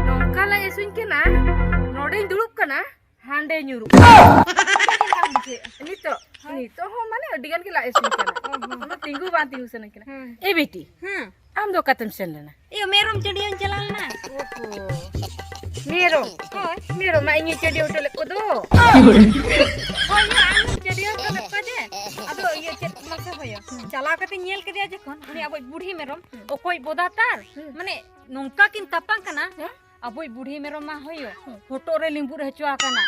ᱱᱚᱝᱠᱟ ᱞᱟᱡ ᱦᱟᱹᱥᱩᱧ ᱠᱟᱱᱟ, ᱱᱚᱰᱮᱧ ᱫᱩᱲᱩᱵ ᱠᱟᱱᱟ, ᱦᱟᱸᱰᱮ ᱧᱩᱨᱩᱜ᱾ ᱱᱤᱛᱚᱜ, ᱦᱳᱭ᱾ ᱱᱤᱛᱚᱜ ᱦᱚᱸ ᱢᱟᱱᱮ ᱟᱹᱰᱤ ᱜᱟᱱ ᱜᱮ ᱞᱟᱡ ᱦᱟᱹᱥᱩᱧ ᱠᱟᱱᱟ᱾ ᱚ, ᱦᱚᱸ᱾ ᱚᱱᱟ ᱛᱤᱸᱜᱩ ᱵᱟᱝ ᱛᱤᱸᱜᱩ ᱥᱟᱱᱟᱧ ᱠᱟᱱᱟ᱾ ᱦᱮᱸ᱾ ᱮ ᱵᱤᱴᱤ, ᱦᱮᱸ᱾ ᱟᱢ ᱫᱚ ᱚᱠᱟᱛᱮᱢ ᱥᱮᱱ ᱞᱮᱱᱟ? ᱤᱭᱟᱹ, ᱢᱮᱨᱚᱢ ᱪᱟᱹᱰᱤᱭᱟᱹᱧ ᱪᱟᱞᱟᱣ ᱞᱮᱱᱟ᱾ ᱚᱦᱚ᱾ ᱢᱮᱨᱚᱢ? ᱦᱳᱭ᱾ ᱢᱮᱨᱚᱢ ᱢᱟ ᱤᱧᱤᱧ ᱪᱟᱹᱰᱤᱭᱟᱹ ᱦᱚᱴᱚ ᱞᱮᱫ ᱠᱚᱫᱚ᱾ ᱦᱳᱭ, ᱤᱭᱟᱹ, ᱟᱢ ᱪᱟᱹᱰᱤᱭᱟᱹ ᱦᱚᱴᱚ ᱞᱮᱫ ᱠᱚᱣᱟ ᱡᱮ, ᱟᱫᱚ ᱤᱭᱟᱹ ᱪᱮᱫ ᱢᱟᱥᱮ ᱦᱳᱭᱳᱜ? ᱦᱩᱸ᱾ ᱪᱟᱞᱟᱣ ᱠᱟᱛᱮᱧ ᱧᱮᱞ ᱠᱮᱫᱮᱭᱟ ᱡᱚᱠᱷᱚᱱ, ᱩᱱᱤ ᱟᱵᱚᱭᱤᱡ ᱵᱩᱲᱦᱤ ᱢᱮᱨᱚᱢ, ᱦᱩᱸ᱾ ᱚᱠᱚᱭ ᱵᱚᱫᱟ ᱛᱟᱨ, ᱦᱩᱸ᱾ ᱢᱟᱱᱮ ᱱᱚᱝᱠᱟ ᱠᱤᱱ ᱛᱟᱯᱟᱢ ᱠᱟᱱᱟ, ᱦᱮᱸ? ᱟᱵᱚᱭᱤᱡ ᱵᱩᱲᱦᱤ ᱢᱮᱨᱚᱢ ᱢᱟ ᱦᱳᱭᱳ, ᱦᱩᱸ᱾ ᱦᱚᱴᱚᱜ ᱨᱮ ᱞᱤᱸᱵᱩᱫ ᱦᱚᱪᱚ ᱟᱠᱟᱱᱟ᱾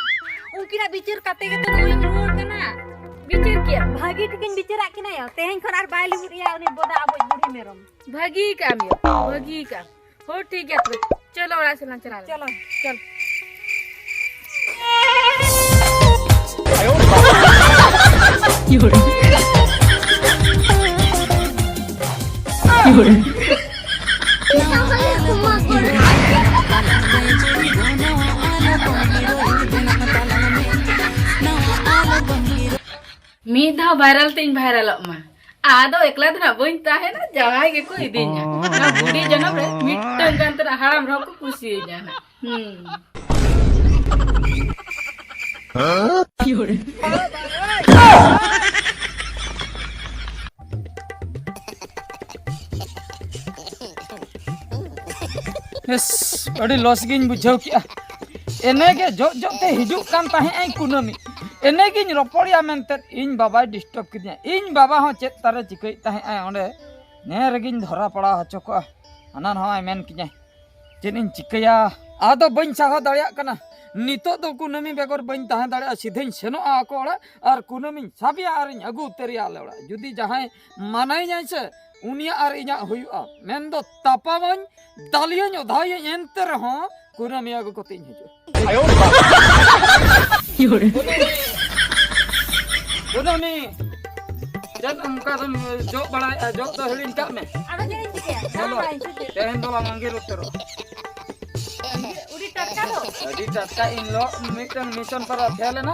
ᱩᱱᱠᱤᱱᱟᱜ ᱵᱤᱪᱟᱹᱨ ᱠᱟᱛᱮ ᱜᱮᱛᱚ ᱱᱚᱜᱼᱚᱭ ᱤᱧ ᱨᱩᱣᱟᱹᱲ ᱠᱟᱱᱟ᱾ ᱵᱤᱪᱟᱹᱨ ᱠᱮᱜᱼᱟ? ᱵᱷᱟᱹᱜᱤ ᱴᱷᱤᱠᱤᱧ ᱵᱤᱪᱟᱹᱨᱟᱜ ᱠᱤᱱᱟ ᱭᱟ, ᱛᱮᱦᱮᱧ ᱠᱷᱚᱱ ᱟᱨ ᱵᱟᱭ ᱞᱤᱸᱵᱩᱫ ᱮᱭᱟ ᱩᱱᱤ ᱵᱚᱫᱟ ᱟᱵᱚᱭᱤᱡ ᱵᱩᱲᱦᱤ ᱢᱮᱨᱚᱢ᱾ ᱵᱷᱟᱹᱜᱤ ᱠᱟᱜ ᱟᱢ ᱭᱟ, ᱵᱷᱟᱹᱜᱤ ᱠᱟᱜ ᱟᱢ᱾ ᱦᱳ, ᱴᱷᱤᱠ ᱜᱮᱭᱟ ᱛᱚᱵᱮ, ᱪᱚᱞᱚ ᱚᱲᱟᱜ ᱥᱮᱫ ᱞᱟᱝ ᱪᱟᱞᱟᱜᱼᱟ᱾ ᱪᱚᱞᱚ᱾ ᱪᱚᱞ᱾ ᱢᱤᱫ ᱫᱷᱟᱣ ᱵᱷᱟᱭᱨᱟᱞ ᱛᱤᱧ ᱵᱷᱟᱭᱨᱟᱞᱚᱜ ᱢᱟ, ᱟᱫᱚ ᱮᱠᱞᱟ ᱫᱚ ᱱᱟᱜ ᱵᱟᱹᱧ ᱛᱟᱦᱮᱱᱟ, ᱡᱟᱦᱟᱸᱭ ᱜᱮᱠᱚ ᱤᱫᱤᱧᱟ᱾ ᱱᱚᱣᱟ ᱵᱩᱰᱷᱤ ᱡᱚᱱᱚᱢ ᱨᱮ ᱢᱤᱫᱴᱟᱝ ᱜᱟᱱ ᱛᱮᱱᱟᱜ ᱦᱟᱲᱟᱢ ᱨᱮᱦᱚᱸ ᱠᱚ ᱠᱩᱥᱤᱭᱟᱹᱧᱟ ᱱᱟᱜ᱾ ᱦᱩᱸ᱾ ᱵᱮᱥ, ᱟᱹᱰᱤ ᱞᱚᱥ ᱜᱤᱧ ᱵᱩᱡᱷᱟᱹᱣ ᱠᱮᱜᱼᱟ᱾ ᱮᱱᱮ ᱜᱮ ᱡᱚᱜ ᱡᱚᱜ ᱛᱮ ᱦᱤᱡᱩᱜ ᱠᱟᱱ ᱛᱟᱦᱮᱸᱜ ᱟᱭ ᱠᱩᱱᱟᱹᱢᱤ᱾ ᱮᱱᱮ ᱜᱤᱧ ᱨᱚᱯᱚᱲᱮᱭᱟ ᱢᱮᱱᱛᱮ ᱤᱧ ᱵᱟᱵᱟᱭ ᱰᱤᱥᱴᱟᱵᱽ ᱠᱤᱫᱤᱧᱟ᱾ ᱤᱧ ᱵᱟᱵᱟ ᱦᱚᱸ ᱪᱮᱫ ᱛᱟᱨᱮ ᱪᱤᱠᱟᱹᱭᱮᱫ ᱛᱟᱦᱮᱸᱜ ᱟᱭ ᱚᱸᱰᱮ, ᱱᱮ ᱨᱮᱜᱤᱧ ᱫᱷᱚᱨᱟ ᱯᱟᱲᱟᱣ ᱦᱚᱪᱚ ᱠᱚᱜᱼᱟ᱾ ᱦᱟᱱᱟ ᱱᱟᱣᱟᱭ ᱢᱮᱱ ᱠᱤᱧᱟᱭ, ᱪᱮᱫ ᱤᱧ ᱪᱤᱠᱟᱹᱭᱟ? ᱟᱫᱚ ᱵᱟᱹᱧ ᱥᱟᱦᱟᱣ ᱫᱟᱲᱮᱭᱟᱜ ᱠᱟᱱᱟ᱾ ᱱᱤᱛᱚᱜ ᱫᱚ ᱠᱩᱱᱟᱹᱢᱤ ᱵᱮᱜᱚᱨ ᱵᱟᱹᱧ ᱛᱟᱦᱮᱸ ᱫᱟᱲᱮᱭᱟᱜᱼᱟ᱾ ᱥᱤᱫᱷᱟᱹᱧ ᱥᱮᱱᱚᱜᱼᱟ ᱟᱠᱚ ᱚᱲᱟᱜ ᱟᱨ ᱠᱩᱱᱟᱹᱢᱤᱧ ᱥᱟᱵᱮᱭᱟ ᱟᱨᱤᱧ ᱟᱹᱜᱩ ᱩᱛᱟᱹᱨᱮᱭᱟ ᱟᱞᱮ ᱚᱲᱟᱜ᱾ ᱡᱩᱫᱤ ᱡᱟᱦᱟᱸᱭ ᱢᱟᱱᱟᱭᱤᱧᱟᱭ ᱥᱮ, ᱩᱱᱤᱭᱟᱜ ᱟᱨ ᱤᱧᱟᱜ ᱦᱩᱭᱩᱜᱼᱟ᱾ ᱢᱮᱱᱫᱚ ᱛᱟᱯᱟᱢᱟᱹᱧ, ᱫᱟᱞᱤᱭᱟᱹᱧ, ᱚᱫᱷᱟᱭᱟᱹᱧ, ᱮᱱᱛᱮ ᱨᱮᱦᱚᱸ ᱠᱩᱱᱟᱹᱢᱤ ᱟᱹᱜᱩ ᱠᱟᱛᱮᱧ ᱦᱤᱡᱩᱜᱼᱟ᱾ ᱠᱩᱱᱟᱹᱢᱤ, ᱪᱮᱫ ᱚᱱᱠᱟ ᱫᱚᱢ ᱡᱚᱜ ᱵᱟᱲᱟᱭᱮᱫᱼᱟ? ᱡᱚᱜ ᱫᱚ ᱦᱤᱲᱤᱧ ᱠᱟᱜ ᱢᱮ᱾ ᱟᱫᱚ ᱪᱮᱫ ᱤᱧ ᱪᱤᱠᱟᱹᱭᱟ? ᱪᱚᱞᱚ, ᱛᱮᱦᱮᱧ ᱫᱚᱞᱟᱝ ᱟᱸᱜᱤᱨ ᱩᱛᱟᱹᱨᱚᱜᱼᱟ᱾ ᱟᱹᱰᱤ ᱴᱟᱴᱠᱟ ᱫᱚ? ᱟᱹᱰᱤ ᱴᱟᱴᱠᱟ᱾ ᱤᱧ ᱦᱤᱞᱳᱜ ᱢᱤᱫᱴᱟᱝ ᱢᱤᱥᱚᱱ ᱯᱟᱨᱟ ᱛᱟᱦᱮᱸ ᱞᱮᱱᱟ᱾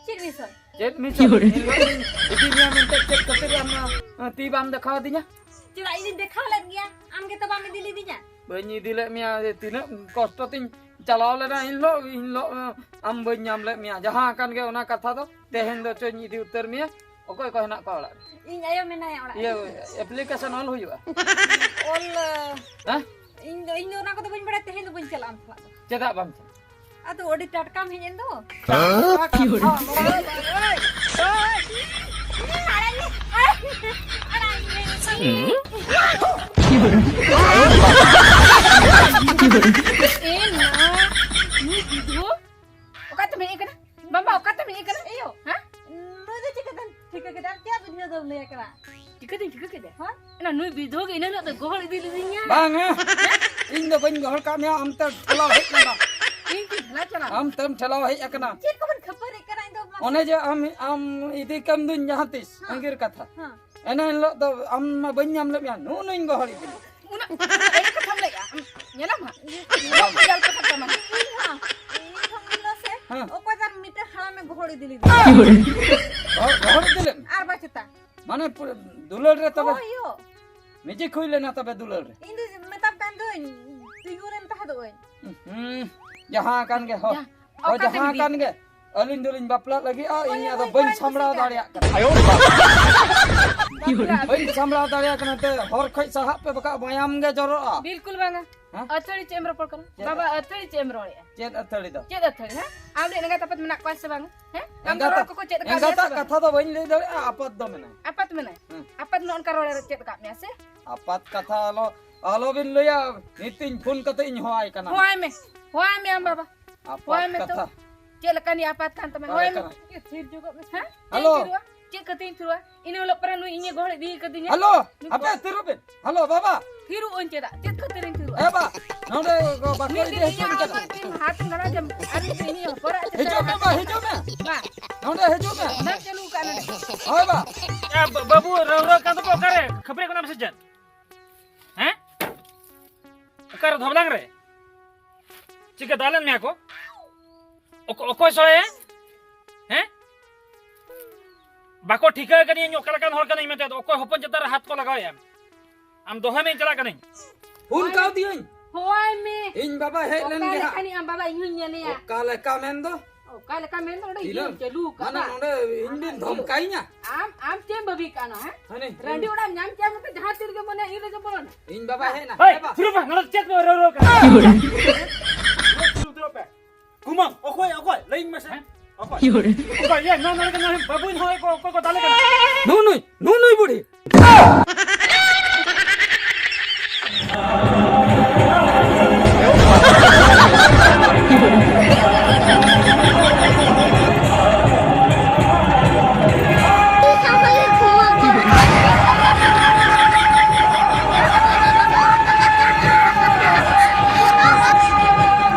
ᱪᱮᱫ ᱢᱤᱥᱚᱱ? ᱪᱮᱫ ᱢᱤᱥᱚᱱ? ᱤᱧ ᱦᱤᱞᱳᱜ ᱤᱧ ᱤᱫᱤ ᱢᱮᱭᱟ ᱢᱮᱱᱛᱮ ᱪᱮᱫ ᱠᱷᱟᱹᱛᱤᱨ ᱟᱢ, ᱟᱢ ᱛᱤ ᱵᱟᱢ ᱫᱮᱠᱷᱟᱣ ᱟᱹᱫᱤᱧᱟ? ᱪᱮᱫᱟᱜ ᱤᱧᱤᱧ ᱫᱮᱠᱷᱟᱣ ᱞᱮᱫ ᱜᱮᱭᱟ, ᱟᱢ ᱜᱮᱛᱚ ᱵᱟᱢ ᱤᱫᱤ ᱞᱤᱫᱤᱧᱟ᱾ ᱵᱟᱹᱧ ᱤᱫᱤ ᱞᱮᱫ ᱢᱮᱭᱟ, ᱡᱮ ᱛᱤᱱᱟᱹᱜ ᱠᱚᱥᱴᱚ ᱛᱤᱧ ᱪᱟᱞᱟᱣ ᱞᱮᱱᱟ ᱤᱱ ᱦᱤᱞᱳᱜ, ᱤᱱ ᱦᱤᱞᱳᱜ ᱟᱢ ᱵᱟᱹᱧ ᱧᱟᱢ ᱞᱮᱫ ᱢᱮᱭᱟ᱾ ᱡᱟᱦᱟᱸ ᱟᱠᱟᱱ ᱜᱮ ᱚᱱᱟ ᱠᱟᱛᱷᱟ ᱫᱚ, ᱛᱮᱦᱮᱧ ᱫᱚ ᱪᱚᱧ ᱤᱫᱤ ᱩᱛᱟᱹᱨ ᱢᱮᱭᱟ᱾ ᱚᱠᱚᱭ ᱠᱚ ᱦᱮᱱᱟᱜ ᱠᱚᱣᱟ ᱚᱲᱟᱜ ᱨᱮ? ᱤᱧ ᱟᱭᱳ ᱢᱮᱱᱟᱭᱟ ᱚᱲᱟᱜ ᱤᱭᱟᱹ, ᱨᱮ᱾ ᱮᱯᱞᱤᱠᱮᱥᱚᱱ ᱚᱞ ᱦᱩᱭᱩᱜᱼᱟ᱾ ᱚᱞ, ᱦᱮᱸ? ᱤᱧ ᱫᱚ, ᱤᱧ ᱫᱚ ᱚᱱᱟ ᱠᱚᱫᱚ ᱵᱟᱹᱧ ᱵᱟᱲᱟᱭᱟ, ᱛᱮᱦᱮᱧ ᱫᱚ ᱵᱟᱹᱧ ᱪᱟᱞᱟᱜᱼᱟ ᱟᱢ ᱥᱟᱞᱟᱜ ᱫᱚ᱾ ᱪᱮᱫᱟᱜ ᱵᱟᱢ ᱪᱟᱞᱟᱜᱼᱟ? ᱟᱫᱚ ᱟᱹᱰᱤ ᱴᱟᱴᱠᱟᱢ ᱦᱮᱡ ᱮᱱ ᱫᱚ᱾ ᱦᱮᱸ? ᱴᱟᱴᱠᱟ ᱠᱟᱛᱷᱟ, ᱵᱟᱵᱟ, ᱵᱟᱵᱟ, ᱵᱟᱵᱟ᱾ ᱟᱲᱟᱜ ᱢᱮ, ᱟᱲᱟᱜ ᱢᱮ, ᱟᱲᱟᱜ ᱢᱮ᱾ ᱮ ᱢᱟ, ᱱᱩᱭ ᱵᱤᱫᱷᱩ ᱚᱠᱟᱛᱮᱢ ᱦᱮᱡ ᱟᱠᱟᱱᱟ? ᱵᱟᱵᱟ, ᱚᱠᱟᱛᱮᱢ ᱦᱮᱡ ᱟᱠᱟᱱᱟ? ᱮᱭᱳ, ᱦᱮᱸ? ᱱᱩᱭ ᱫᱚ ᱪᱤᱠᱟᱹᱛᱮᱢ ᱴᱷᱤᱠᱟᱹ ᱠᱮᱫᱟ? ᱟᱨ ᱪᱮᱫ ᱵᱤᱫᱷᱩ ᱫᱚᱢ ᱞᱟᱹᱭ ᱟᱠᱟᱱᱟ? ᱪᱤᱠᱟᱹᱛᱤᱧ ᱴᱷᱤᱠᱟᱹ ᱠᱮᱫᱟ? ᱦᱮᱸ? ᱚᱱᱟ ᱱᱩᱭ ᱵᱤᱫᱷᱩ ᱜᱮ ᱤᱱᱟᱹ ᱦᱤᱞᱳᱜ ᱫᱚ ᱜᱚᱦᱚᱲ ᱤᱫᱤ ᱞᱤᱫᱤᱧᱟ᱾ ᱵᱟᱝᱟ᱾ ᱤᱧ ᱫᱚ ᱵᱟᱹᱧ ᱜᱚᱦᱚᱲ ᱠᱟᱜ ᱢᱮᱭᱟ, ᱟᱢ ᱛᱮᱢ ᱴᱷᱮᱞᱟᱣ ᱦᱮᱡ ᱞᱮᱱᱟ᱾ ᱤᱧ ᱪᱮᱫ ᱴᱷᱮᱞᱟᱣ ᱪᱟᱞᱟᱣ? ᱟᱢ ᱛᱮᱢ ᱴᱷᱮᱞᱟᱣ ᱦᱮᱡ ᱟᱠᱟᱱᱟ᱾ ᱪᱮᱫ ᱠᱚᱵᱚᱱ ᱠᱷᱟᱹᱯᱟᱹᱨᱤ ᱠᱟᱱᱟ? ᱤᱧ ᱫᱚ ᱢᱟ ᱚᱱᱮ ᱡᱮ ᱟᱢ, ᱟᱢ ᱤᱫᱤ ᱠᱟᱢ ᱫᱩᱧ ᱡᱟᱦᱟᱸ ᱛᱤᱥ ᱦᱮᱸ᱾ ᱟᱸᱜᱤᱨ ᱠᱟᱛᱷᱟ᱾ ᱦᱮᱸ᱾ ᱮᱱᱮ ᱦᱤᱞᱳᱜ ᱫᱚ ᱟᱢ ᱢᱟ ᱵᱟᱹᱧ ᱧᱟᱢ ᱞᱮᱫ ᱢᱮᱭᱟ, ᱱᱩᱜᱼᱩ ᱱᱩᱧ ᱜᱚᱦᱚᱲ ᱤᱫᱤ ᱞᱮᱫ᱾ ᱩᱱᱟᱹᱜ, ᱩᱱᱟᱹᱜ ᱮᱲᱮ ᱠᱟᱛᱷᱟᱢ ᱞᱟᱹᱭᱮᱜᱼᱟ᱾ ᱟᱢ ᱧᱮᱞᱟᱢ ᱦᱟᱸᱜ᱾ ᱤᱧ ᱦᱚᱸ᱾ ᱚᱠᱚᱭ ᱡᱟᱞ ᱠᱚ ᱥᱟᱵ ᱠᱟᱢᱟ? ᱤᱧ ᱦᱚᱸ, ᱤᱧ ᱦᱚᱸ ᱩᱱ ᱦᱤᱞᱳᱜ ᱥᱮ ᱦᱮᱸ᱾ ᱚᱠᱚᱭ ᱪᱚ ᱟᱨ ᱢᱤᱫᱴᱮᱱ ᱦᱟᱲᱟᱢᱮ ᱜᱚᱦᱚᱲ ᱤᱫᱤ ᱞᱤᱫᱤᱧᱟ᱾ ᱜᱚᱦᱚᱲ, ᱜᱚᱦᱚᱲ ᱤᱫᱤ ᱞᱮᱫ ᱢᱮ? ᱟᱨ ᱵᱟᱝ ᱪᱮᱛᱟ᱾ ᱢᱟᱱᱮ ᱯᱩᱨᱟᱹ ᱫᱩᱞᱟᱹᱲ ᱨᱮ ᱛᱚᱵᱮ? ᱦᱳᱭ ᱭᱳ᱾ ᱢᱮᱡᱤᱠ ᱦᱩᱭ ᱞᱮᱱᱟ ᱛᱚᱵᱮ ᱫᱩᱞᱟᱹᱲ ᱨᱮ? ᱤᱧ ᱫᱚ ᱢᱮᱛᱟᱢ ᱠᱟᱱ ᱫᱚᱧ, ᱛᱤᱸᱜᱩ ᱨᱮᱢ ᱛᱟᱦᱮᱸ ᱫᱚ ᱟᱹᱧ᱾ ᱦᱩᱸ, ᱡᱟᱦᱟᱸ ᱠᱟᱱ ᱜᱮ ᱦᱚ᱾ ᱡᱟ, ᱦᱚ, ᱚᱠᱟᱛᱮᱢ ᱡᱟᱦᱟᱸ ᱤᱫᱤ? ᱠᱟᱱ ᱜᱮ᱾ ᱟᱹᱞᱤᱧ ᱫᱚᱞᱤᱧ ᱵᱟᱯᱞᱟᱜ ᱞᱟᱹᱜᱤᱫᱼᱟ, ᱤᱧ ᱟᱫᱚ ᱵᱟᱹᱧ ᱥᱟᱢᱵᱲᱟᱣ ᱫᱟᱲᱮᱭᱟᱜ ᱠᱟᱱᱟ᱾ ᱵᱟᱯᱞᱟᱜ ᱵᱟᱹᱧ ᱥᱟᱢᱵᱲᱟᱣ ᱫᱟᱲᱮᱭᱟᱜ ᱠᱟᱱᱟ, ᱛᱮ ᱦᱚᱨ ᱠᱷᱚᱡ ᱥᱟᱦᱟᱜ ᱯᱮ, ᱵᱟᱠᱷᱟᱡ ᱢᱟᱭᱟᱢ ᱜᱮ ᱡᱚᱨᱚᱜᱼᱟ᱾ ᱵᱤᱞᱠᱩᱞ ᱵᱟᱝᱟ᱾ ᱦᱮᱸ? ᱟᱹᱛᱷᱟᱹᱲᱤ ᱪᱮᱫ ᱮᱢ ᱨᱚᱯᱚᱲ ᱠᱟᱱᱟ? ᱪᱮᱫ? ᱵᱟᱵᱟ, ᱟᱹᱛᱷᱟᱹᱲᱤ ᱪᱮᱫ ᱮᱢ ᱨᱚᱲᱮᱜᱼᱟ? ᱪᱮᱫ ᱟᱹᱛᱷᱟᱹᱲᱤ ᱫᱚ? ᱪᱮᱫ ᱟᱹᱛᱷᱟᱹᱲᱤ, ᱦᱮᱸ? ᱟᱢ ᱨᱮᱱ ᱮᱸᱜᱟᱛ ᱟᱯᱟᱛ ᱢᱮᱱᱟᱜ ᱠᱚᱣᱟ ᱥᱮ ᱵᱟᱝ? ᱦᱮᱸ? ᱟᱢ ᱫᱚ ᱮᱸᱜᱟᱛᱟᱜ, ᱨᱚᱲ ᱠᱚᱠᱚ ᱪᱮᱫ ᱟᱠᱟᱫ ᱢᱮᱭᱟ ᱥᱮ ᱮᱸᱜᱟᱛᱟᱜ ᱵᱟᱝ? ᱠᱟᱛᱷᱟ ᱫᱚ ᱵᱟᱹᱧ ᱞᱟᱹᱭ ᱫᱟᱲᱮᱭᱟᱜᱼᱟ, ᱟᱯᱟᱛ ᱫᱚ ᱢᱮᱱᱟᱭ᱾ ᱟᱯᱟᱛ ᱢᱮᱱᱟᱭ? ᱦᱮᱸ᱾ ᱟᱯᱟᱛ ᱱᱚᱜᱼᱚ ᱱᱚᱝᱠᱟ ᱨᱚᱲᱮ ᱪᱮᱫ ᱟᱠᱟᱫ ᱢᱮᱭᱟ ᱥᱮ? ᱟᱯᱟᱛ ᱠᱟᱛᱷᱟ ᱟᱞᱚ, ᱟᱞᱚᱵᱤᱱ ᱞᱟᱹᱭᱟ, ᱱᱤᱛᱤᱧ ᱯᱷᱳᱱ ᱠᱟᱛᱮ ᱤᱧ ᱦᱚᱦᱚᱣᱟᱭ ᱠᱟᱱᱟ᱾ ᱦᱚᱦᱚᱣᱟᱭ ᱢᱮ, ᱦᱚᱦᱚᱣᱟᱭ ᱢᱮ ᱟᱢ ᱵᱟᱵᱟ᱾ ᱟᱯᱟᱛ ᱦᱚᱦᱚᱣᱟᱭ ᱢᱮ ᱛᱚ᱾ ᱠᱟᱛᱷᱟ᱾ ᱪᱮᱫ ᱞᱮᱠᱟᱱᱤᱡ ᱟᱯᱟᱛ ᱠᱟᱱ ᱛᱟᱢᱟ? ᱚᱠᱟ ᱦᱚᱦᱚᱣᱟᱭ ᱢᱮ᱾ ᱞᱮᱠᱟᱱᱤᱡ? ᱮ, ᱛᱷᱤᱨ ᱧᱚᱜᱚᱜ ᱢᱮᱥᱮ᱾ ᱦᱮᱸ? ᱦᱮᱞᱳ᱾ ᱪᱮᱫ ᱤᱧ ᱛᱷᱤᱨᱩᱜᱼᱟ? ᱪᱮᱫ ᱠᱷᱟᱹᱛᱤᱨᱤᱧ ᱛᱷᱤᱨᱩᱜᱼᱟ? ᱤᱱᱟᱹ ᱦᱤᱞᱳᱜ ᱯᱚᱨᱮ ᱱᱩᱭ ᱤᱧᱮ ᱜᱚᱦᱚᱲ ᱤᱫᱤ ᱠᱟᱫᱤᱧᱟ᱾ ᱦᱮᱞᱳ, ᱱᱩᱭ ᱦᱟᱯᱮ, ᱜᱚ- ᱛᱷᱤᱨᱚᱜ ᱵᱤᱱ᱾ ᱦᱮᱞᱳ, ᱵᱟᱵᱟ᱾ ᱛᱷᱤᱨᱚᱜ ᱟᱹᱧ ᱪᱮᱫᱟᱜ? ᱪᱮᱫ ᱠᱷᱟᱹᱛᱤᱨᱤᱧ ᱛᱷᱤᱨᱚᱜᱼᱟ? ᱮ ᱵᱟ, ᱱᱚᱰᱮ ᱜᱚ-, ᱵᱟᱠᱚ ᱢᱤᱫ ᱤᱫᱤ ᱫᱤᱱ ᱦᱚᱪᱚᱧ ᱤᱧᱟᱹᱜ ᱠᱟᱱᱟ᱾ ᱟᱯᱟᱛ ᱢᱤᱫ ᱫᱤᱱ ᱦᱟᱛ ᱮᱢ ᱞᱟᱲᱟᱣ ᱡᱚᱢ, ᱟᱨ ᱢᱤᱫ ᱫᱤᱱ ᱤᱧᱟᱹᱜ ᱦᱚᱯᱚᱱ ᱨᱟᱜ ᱪᱮᱫ ᱦᱤᱡᱩᱜ ᱢᱮ, ᱞᱮᱠᱟ? ᱵᱟ, ᱦᱤᱡᱩᱜ ᱢᱮ᱾ ᱵᱟ᱾ ᱱᱚᱰᱮ ᱦᱤᱡᱩᱜ ᱢᱮ᱾ ᱵᱟᱝ ᱪᱟᱹᱞᱩ ᱟᱠᱟᱱᱟ ᱱᱚᱰᱮ᱾ ᱦᱳᱭ, ᱵᱟ᱾ ᱮ, ᱵᱟ-, ᱵᱟᱹᱵᱩ, ᱨᱚᱲ, ᱨᱚᱲ ᱠᱟᱱ ᱫᱚᱯᱮ ᱚᱠᱟᱨᱮ? ᱠᱷᱟᱹᱯᱟᱹᱨᱤ ᱠᱟᱱᱟ ᱯᱮ ᱥᱮ ᱪᱮᱫ? ᱦᱮᱸ? ᱚᱠᱟᱨᱮ ᱫᱷᱚᱵᱞᱟᱝ ᱨᱮ? ᱪᱤᱠᱟᱹ ᱫᱟᱞᱮᱱ ᱢᱮᱭᱟ ᱠᱚ? ᱚᱠᱚ-, ᱚᱠᱚᱭ ᱥᱚᱲᱮ? ᱦᱮᱸ? ᱵᱟᱠᱚ ᱴᱷᱤᱠᱟᱹ ᱟᱠᱟᱫᱤᱧᱟ ᱤᱧ ᱚᱠᱟ ᱞᱮᱠᱟᱱ ᱦᱚᱲ ᱠᱟᱹᱱᱟᱹᱧ ᱢᱮᱱᱛᱮ, ᱟᱫᱚ ᱚᱠᱚᱭ ᱦᱚᱯᱚᱱ ᱪᱮᱛᱟᱱ ᱨᱮ ᱦᱟᱛ ᱠᱚ ᱞᱟᱜᱟᱣᱮᱫᱼᱟ? ᱟᱢ ᱫᱚᱦᱚᱭ ᱢᱮ, ᱤᱧ ᱪᱟᱞᱟᱜ ᱠᱟᱹᱱᱟᱹᱧ᱾ ᱯᱷᱳᱱ ᱠᱟᱣᱫᱤᱭᱟᱹᱧ᱾ ᱦᱚᱦᱚᱭ ᱢᱮ᱾ ᱤᱧ ᱵᱟᱵᱟ ᱦᱮᱡ ᱞᱮᱱ ᱚᱠᱟ ᱜᱮ ᱦᱟᱸᱜ᱾ ᱞᱮᱠᱟᱱᱤᱡ ᱟᱢ ᱵᱟᱵᱟ? ᱤᱧ ᱦᱚᱧ ᱧᱮᱞᱮᱭᱟ᱾ ᱚᱠᱟ ᱞᱮᱠᱟ ᱢᱮᱱ ᱫᱚ? ᱚᱠᱟ ᱞᱮᱠᱟ ᱢᱮᱱ ᱫᱚ? ᱚᱸᱰᱮ ᱛᱤᱱᱟᱹᱜ? ᱤᱭᱟᱹᱢ ᱪᱟᱹᱞᱩ ᱢᱟᱱᱮ ᱟᱠᱟᱫᱟ᱾ ᱱᱚᱰᱮ ᱤᱧ ᱵᱤᱱ ᱟᱢ ᱫᱷᱚᱢᱠᱟᱭᱤᱧᱟ? ᱟᱢ, ᱟᱢ ᱪᱮᱫ ᱮᱢ ᱵᱷᱟᱹᱵᱤ ᱠᱟᱜᱼᱟ ᱱᱚᱣᱟ, ᱦᱮᱸ? ᱦᱟᱹᱱᱤ ᱨᱟᱺᱰᱤ ᱚᱲᱟᱜ ᱮᱢ ᱧᱟᱢ ᱠᱮᱭᱟ ᱢᱮᱱᱛᱮ ᱡᱟᱦᱟᱸ ᱛᱤ ᱨᱮᱜᱮ ᱢᱚᱱᱮ ᱤᱧ ᱨᱮᱜᱮ ᱵᱚᱞᱚᱱᱟ᱾ ᱤᱧ ᱵᱟᱵᱟ ᱦᱮᱡ ᱮᱱᱟ᱾ ᱦᱮᱸ, ᱵᱟ᱾ ᱫᱩᱲᱩᱵ ᱢᱮ, ᱱᱚᱰᱮ ᱪᱮᱫ ᱯᱮ ᱨᱟᱹᱣ ᱨᱟᱹᱣ ᱠᱟᱱᱟ? ᱫᱩᱲᱩᱵ ᱯᱮ᱾ ᱠᱩᱢᱟᱹᱝ, ᱚᱠᱚᱭ, ᱚᱠᱚᱭ? ᱞᱟᱹᱭᱟᱹᱧ ᱢᱮᱥᱮ᱾ ᱦᱮᱸ? ᱚᱠᱚᱭ? ᱤᱭᱟᱹ ᱨᱮ᱾ ᱚᱠᱚᱭ? ᱭᱟ, ᱱᱚᱣᱟ ᱱᱚᱰᱮ ᱫᱚ ᱱᱚᱣᱟ ᱵᱟᱹᱵᱩᱭ ᱦᱚᱦᱚᱭ ᱠᱚ, ᱚᱠᱚᱭ ᱠᱚ ᱫᱟᱞᱮ ᱠᱟᱱᱟ? ᱱᱩᱜᱼᱩ ᱱᱩᱭ, ᱱᱩᱜᱼᱩ ᱱᱩᱭ ᱵᱩᱲᱦᱤ᱾